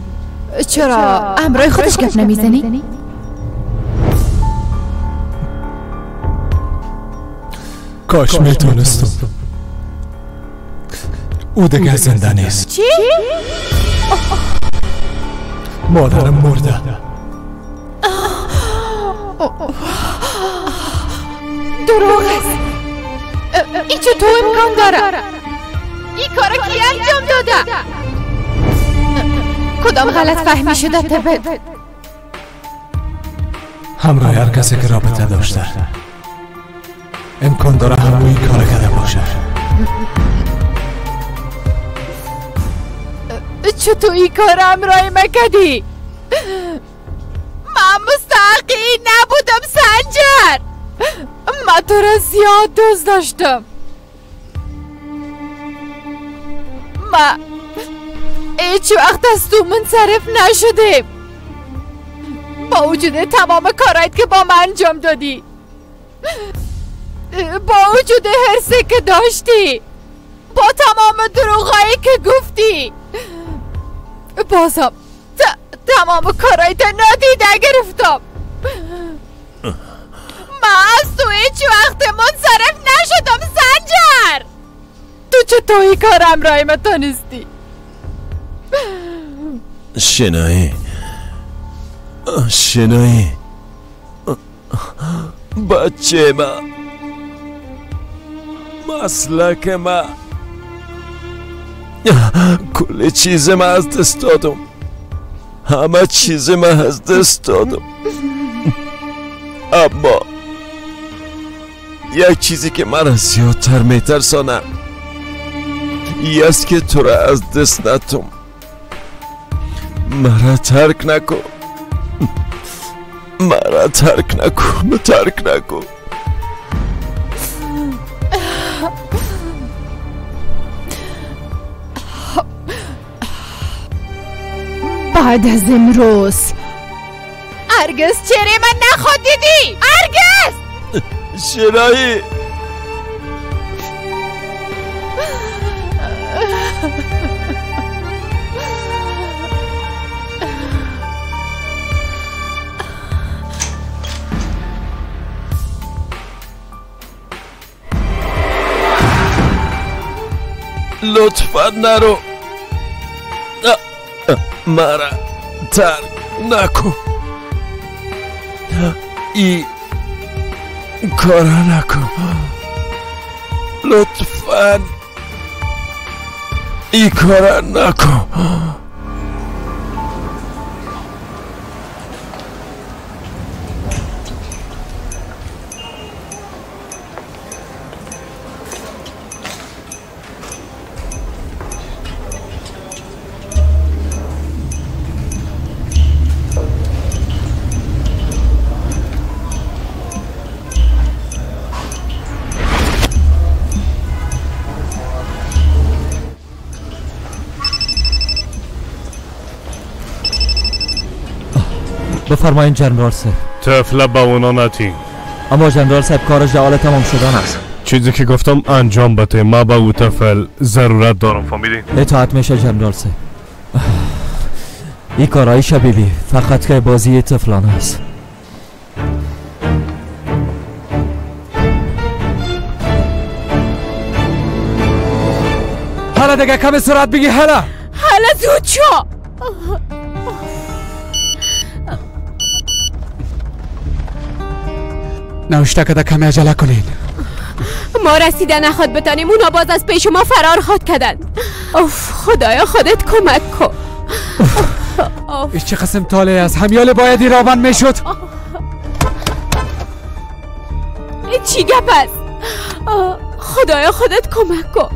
چرا امرای خودش گپ نمیزنی؟ کاش میتونستم. او دیگه زنده نیست. چی؟ مادرم مرده. دروغ است. این چطور امکان داره؟ این کار کی انجام داده؟ کدام غلط فهمی شده تبت؟ همراه هر کسی که رابطه داشته امکان داره همون این کار کرده باشه. چطور این کار همراه ما کردی؟ من مستحقی نبودم سنجر. من تو را زیاد دوست داشتم. ما هیچ وقت از تو منصرف نشدیم با وجود تمام کارهایت که با من انجام دادی، با وجود حرصی که داشتی، با تمام دروغایی که گفتی، بازم تمام کارهایت نادیده گرفتم. من از تو هیچ وقت منصرف نشدم سنجر. تو چطور این کار همراه من تانستی؟ شنایی شنایی بچه ما مسلک ما کل چیز ما از دست دادم. همه چیز ما از دست دادم. اما یک چیزی که من زیادتر میترسانم ای است که تو را از دست ندم. مرا ترک نکن. مرا ترک نکن. ترک نکن. بعد از امروز هرگز چهره من نخواد دیدی. هرگز. شنایی لطفا نرو. مرا ترک نکن. ای کارا نکن لطفا. این کار نکن. بفرمایین جنرال صاحب. طفل به اونا نتین. اما جنرال صاحب کارش در حال تمام شدن است. چیزی که گفتم انجام بده. ما به او طفل ضرورت دارم، فهمیدی؟ اطاعت میشه جنرال صاحب. این کارهای شبیبی فقط که بازی طفلانه است. حالا دیگه کم سرعت بگی. حالا حالا زود شو. نوشته که کمی عجله کنین. ما رسیده نخواد بتانیم، اونا باز از پیش ما فرار خواد کردن. اوف خدایا خودت کمک کن. ایش چه قسم تاله است. همیال باید ایرابن میشد. چی گپ است؟ خدایا خودت کمک کن.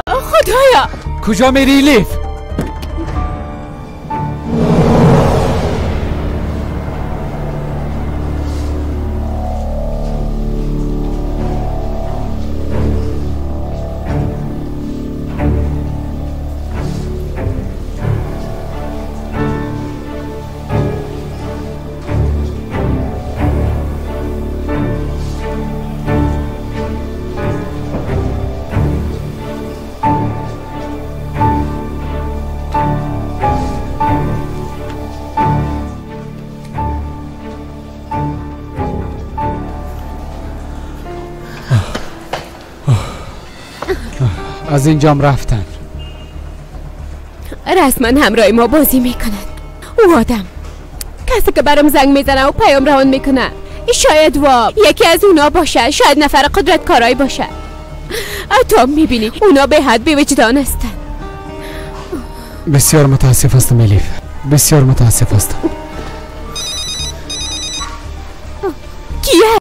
خدایا کجا میری لیف؟ از اینجام رفتن. رسما همراه ما بازی میکنند. او آدم کسی که برام زنگ میزنه و پیام روان میکنه شاید وا یکی از اونا باشه، شاید نفر قدرت کارایی باشه. تو میبینی اونا به حد بی وجدان هستن. بسیار متاسف هستم الیف، بسیار متاسف هستم. کیه؟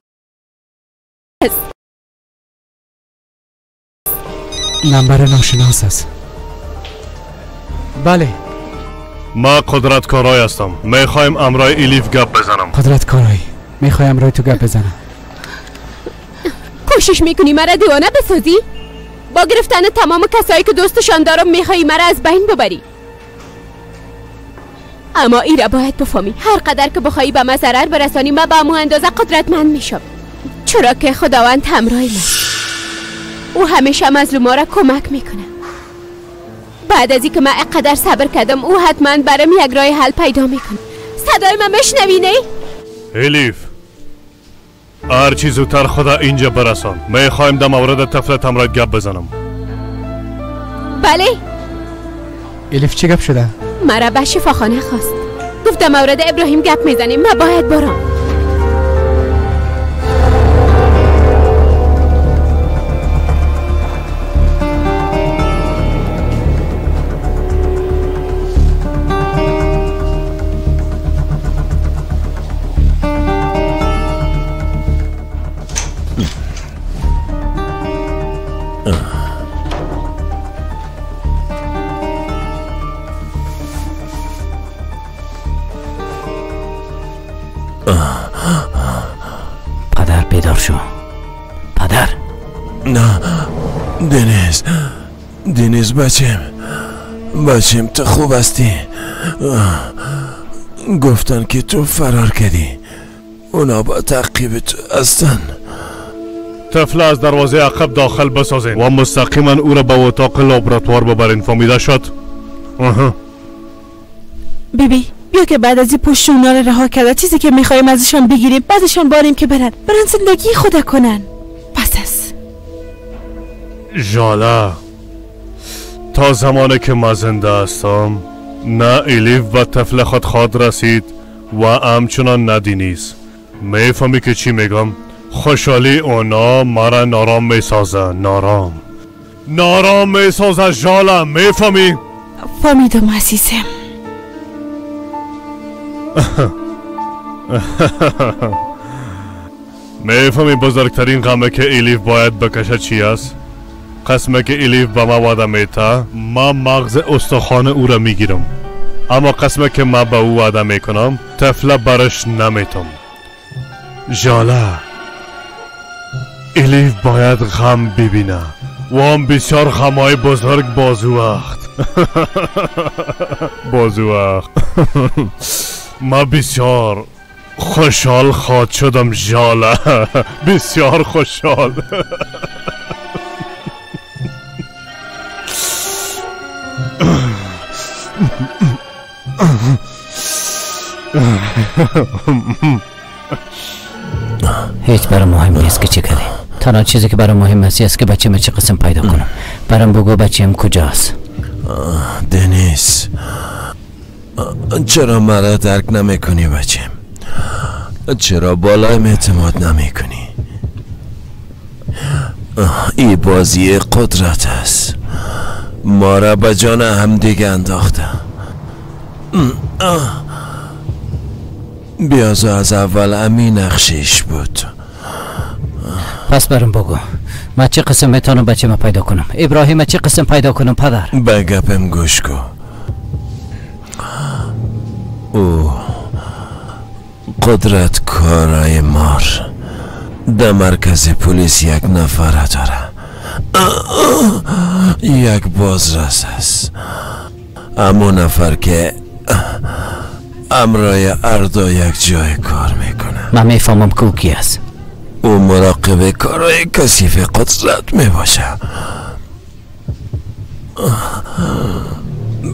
نمبر ناشناس است. بله ما قدرت کارای هستم. میخوایم امرای الیف گپ بزنم. قدرت کارای میخوایم امرای تو گپ بزنم. کوشش میکنی مرا دیوانه بسازی؟ با گرفتن تمام کسایی که دوستشان دارم میخوایی مرا از بین ببری. اما ایره باید بفهمی هر قدر که بخوایی به ما ضرر برسانی ما به امو اندازه قدرتمند میشم، چرا که خداوند همراه من. او همیشه مظلوما را کمک میکنه. بعد از اینکه من اقدر صبر کردم او حتما برام یک راه حل پیدا میکنه. صدای من میشنوی نه؟ الیف هر چی زودتر خدا اینجا برسان. میخوایم در مورد طفلت همراه گپ بزنم. بله. الیف چی گپ شده؟ مرا به شفاخانه خواست. گفت در مورد ابراهیم گپ میزنیم. من باید برم. پدر بیدار شو. پدر. نه دنیز، دنیز بچم، بچم تو خوب هستی؟ گفتن که تو فرار کردی، اونا با تعقیب تو هستن. طفل از دروازه عقب داخل بسازین و مستقیما او را به اتاق لابراتوار ببرین. فهمیده شد؟ بیبی بیا که بعد از این پشت اونا رو رها کرده چیزی که میخوایم ازشان بگیریم بعدشان باریم که برن زندگی خود کنن. پس است ژاله تا زمانی که ما زنده هستم نه الیف و طفل خود خواد رسید و همچنان نه دینیز. میفهمی که چی میگم؟ خوشحالی اونا مرا نارام میسازه. نارام. نارام میسازه ژاله، میفهمی؟ فهمیدم عزیزم. میفهمی بزرگترین غمه که الیف باید بکشه چی است؟ قسمه که الیف به ما وعده میته ما مغز استخوان او را میگیرم، اما قسمه که ما به او وعده میکنم طفله برش نمیتم. ژاله، الیف باید غم ببینه و هم بسیار غمای بزرگ بازو وقت. بازو وقت. ما بسیار خوشحال خواد شدم ژاله، بسیار خوشحال. هیچ برام مهم نیست که چه کردی. تنها چیزی که برام مهم است که بچه من چه قسم پیدا کنم. برام بگو بچه‌م کجاست. دنیس، چرا مرا درک نمیکنی بچم؟ چرا بالایم اعتماد نمیکنی؟ ای بازی قدرت است، ما را به جان هم دیگه انداخته. بیازو از اول امین نقشش بود. پس برام بگو من چه قسم میتونم بچه ما پیدا کنم؟ ابراهیم چه قسم پیدا کنم پدر؟ به گپم گوش کن. او قدرت کارای مار در مرکز پلیس یک نفره داره، یک بازرس است. اما نفر که امرای اردا یک جای کار میکنه. من میفهمم که او کی است. او مراقب کارای کثیف قدرت میباشه.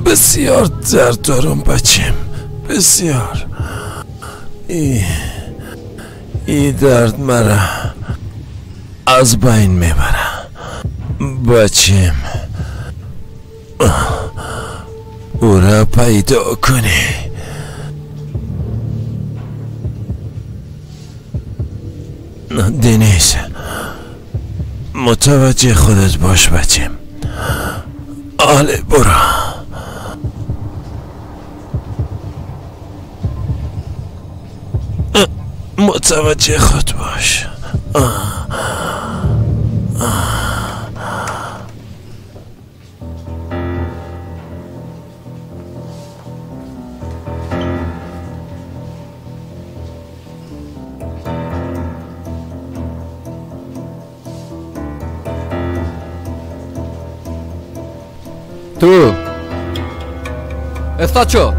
بسیار درد دارم بچم، بسیار. ای درد مرا از بین میبره بچم. او را پیدا کنی. دنیس، متوجه خودت باش بچم. آله برو. متوجه خود باش. تو استاد شو.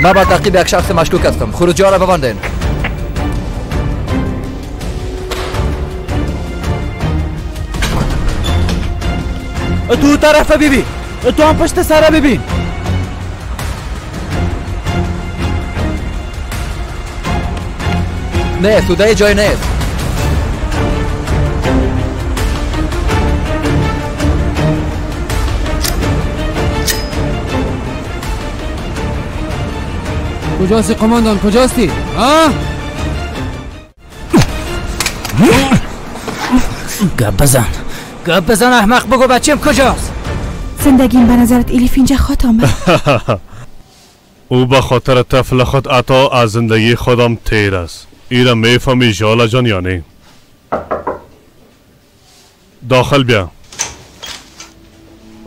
ما با تعقیب یک شخص مشکوک هستم. خروجی ها را ببندین. تو طرف ببین، تو هم پشت سر ببین. نه سودای جای نیست. کجاستی قماندان؟ کجاستی؟ آه؟ گپ بزن، گپ بزن احمق، بگو بچیم کجاست؟ زندگیم به نظرت الیف اینجا خواهد آمد؟ او به خاطر طفل خود عطا از زندگی خودم تیر است. ایره میفهمی ژاله جان یا نه؟ داخل بیا.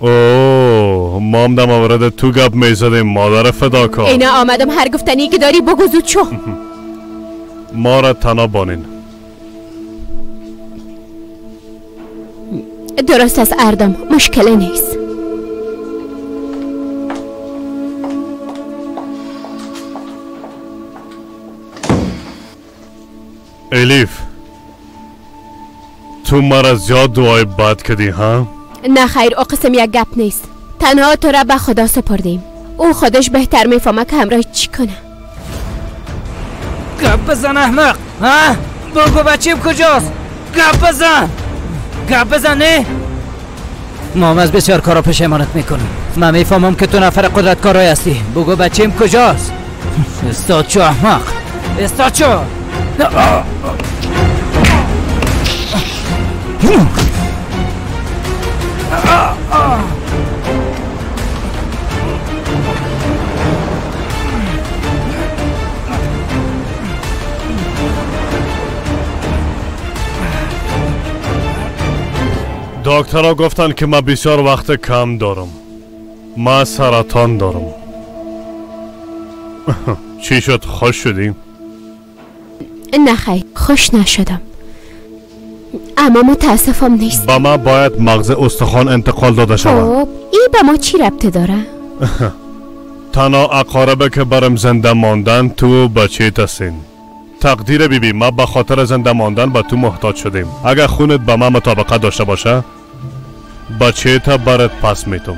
اوه، ما هم در مورد تو گپ میزدیم مادر فداکار. اینا آمدم، هر گفتنی که داری بگو زود شو. ما را تنها بانین. درست است اردم، مشکل نیست. الیف، تو مرا زیاد دعای بد کردی ها؟ نه خیر، او قسم یک گپ نیست. تنها تو را به خدا سپردیم. او خودش بهتر میفهمه که همراه چی کنه. گپ بزن احمق، ها؟ بگو بچیم کجاست؟ گپ بزن، گپ بزن. نه ما از بسیار کارا پشیمانت میکنم. من میفهمم که تو نفر قدرتکارای هستی. بگو بچیم کجاست؟ استاد چو احمق، استاد چو. دکترها گفتن که من بسیار وقت کم دارم. من سرطان دارم. چی شد؟ خوش شدی؟ نه خیر، خوش نشدم، اما متاسفم نیست. با ما باید مغز استخوان انتقال داده شود. خب این به ما چی ربطه داره؟ تنها اقاربه که برم زنده ماندن تو بچه هستین. تقدیر بیبی، ما به خاطر زنده ماندن به تو محتاج شدیم. اگر خونت به ما مطابقت داشته باشه بچه تا برات پس میتم.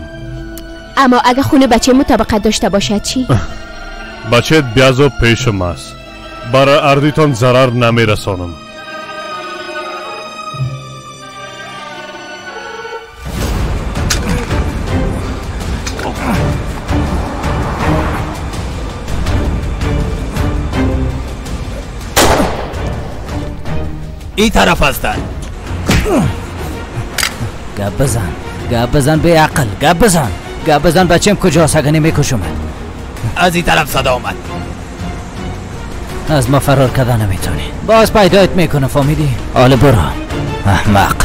اما اگر خون بچه مطابقت داشته باشه چی؟ بچه بیازو پیش ماست. برای اردیتان ضرر نمیرسانم. این طرف هستن. گپ بزن، گپ بزن بی عقل، گپ بزن، گپ بزن. بچم کجاست؟ اگه نمیکشمت. از این طرف صدا آمد. از ما فرار کردن نمیتونی. باز پیدایت میکنه، فهمیدی؟ حالا برو احمق.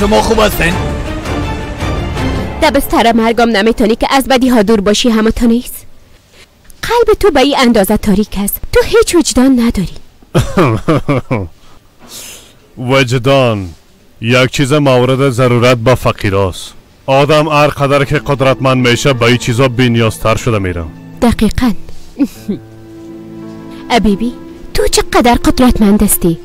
شما خوب هستین؟ در بستر مرگم نمیتونی که از بدی ها دور باشی. همه تو نیست. قلب تو به این اندازه تاریک است. تو هیچ وجدان نداری. وجدان یک چیز مورد ضرورت با فقیراست. آدم هر قدر که قدرتمند میشه به این چیزا بی‌نیازتر شده میره. دقیقاً. ابیبی تو چقدر قدرتمند هستی،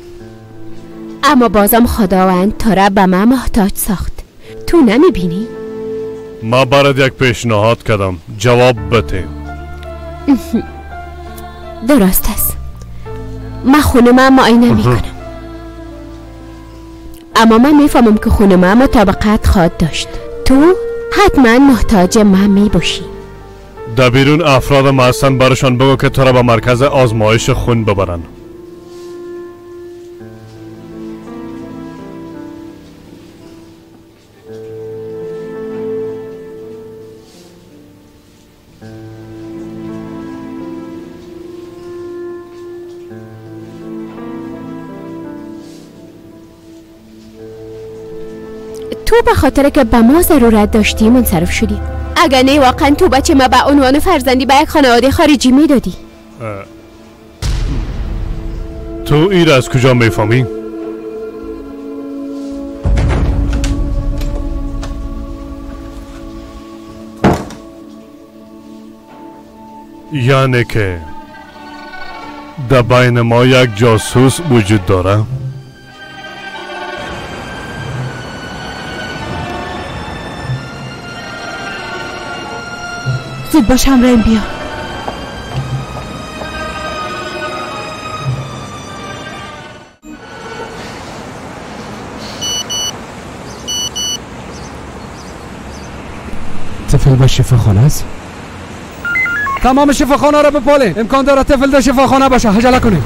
اما بازم خداوند تو را به من محتاج ساخت. تو نمیبینی؟ ما برات یک پیشنهاد کردم، جواب بده. درست است. من خونه من معاینه میکنم، اما من میفهمم که خونه من مطابقت خواهد داشت. تو حتما محتاج من میباشی. در بیرون افراد ما هستن، برشان بگو که تو را به مرکز آزمایش خون ببرن. تو به خاطر که به ما ضرورت داشتی منصرف شدی. اگر نه واقعا تو بچه ما به عنوان فرزندی به یک خانواده خارجی میدادی. تو این را از کجا میفهمی؟ یعنی که در بین ما یک جاسوس وجود داره؟ زود باش همراهیم بیا. طفل به شفاخانه است؟ تمام شفاخانه را بپالین. امکان داره طفل در شفاخانه باشه. عجله کنید.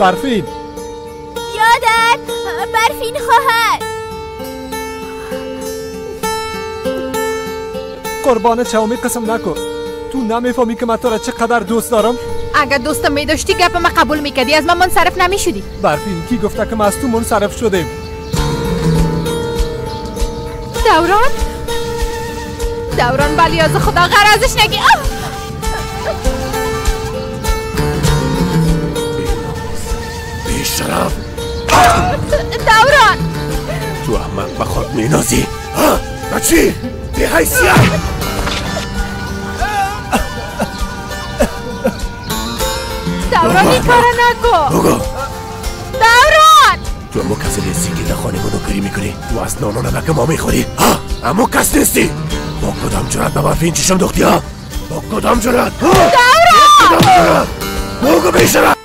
برفین. یادر برفین خواهر. قربان چاومی قسم نکن. تو نمیفهمی که من تو را چقدر دوست دارم؟ اگر دوستم می داشتی گپ ما قبول میکردی، از من منصرف نمیشدی. برفین کی گفته که ما از تو منصرف شدیم؟ دوران دوران بلی از خدا غرضش نگی. بی شرف دوران، تو احمق به خود مینازی ها؟ بچی بی حیثیت. دوران این کارو نکن. بگو دوران، تو امو کسی نیستی که در خانه ما نوکری میکنی، تو از نان و نمک ما میخوری ها؟ امو کس نیستی. با کدام جرأت به برفین چشم دوختی ها؟ با کدام جرأت؟ دوران بگو بیشرف.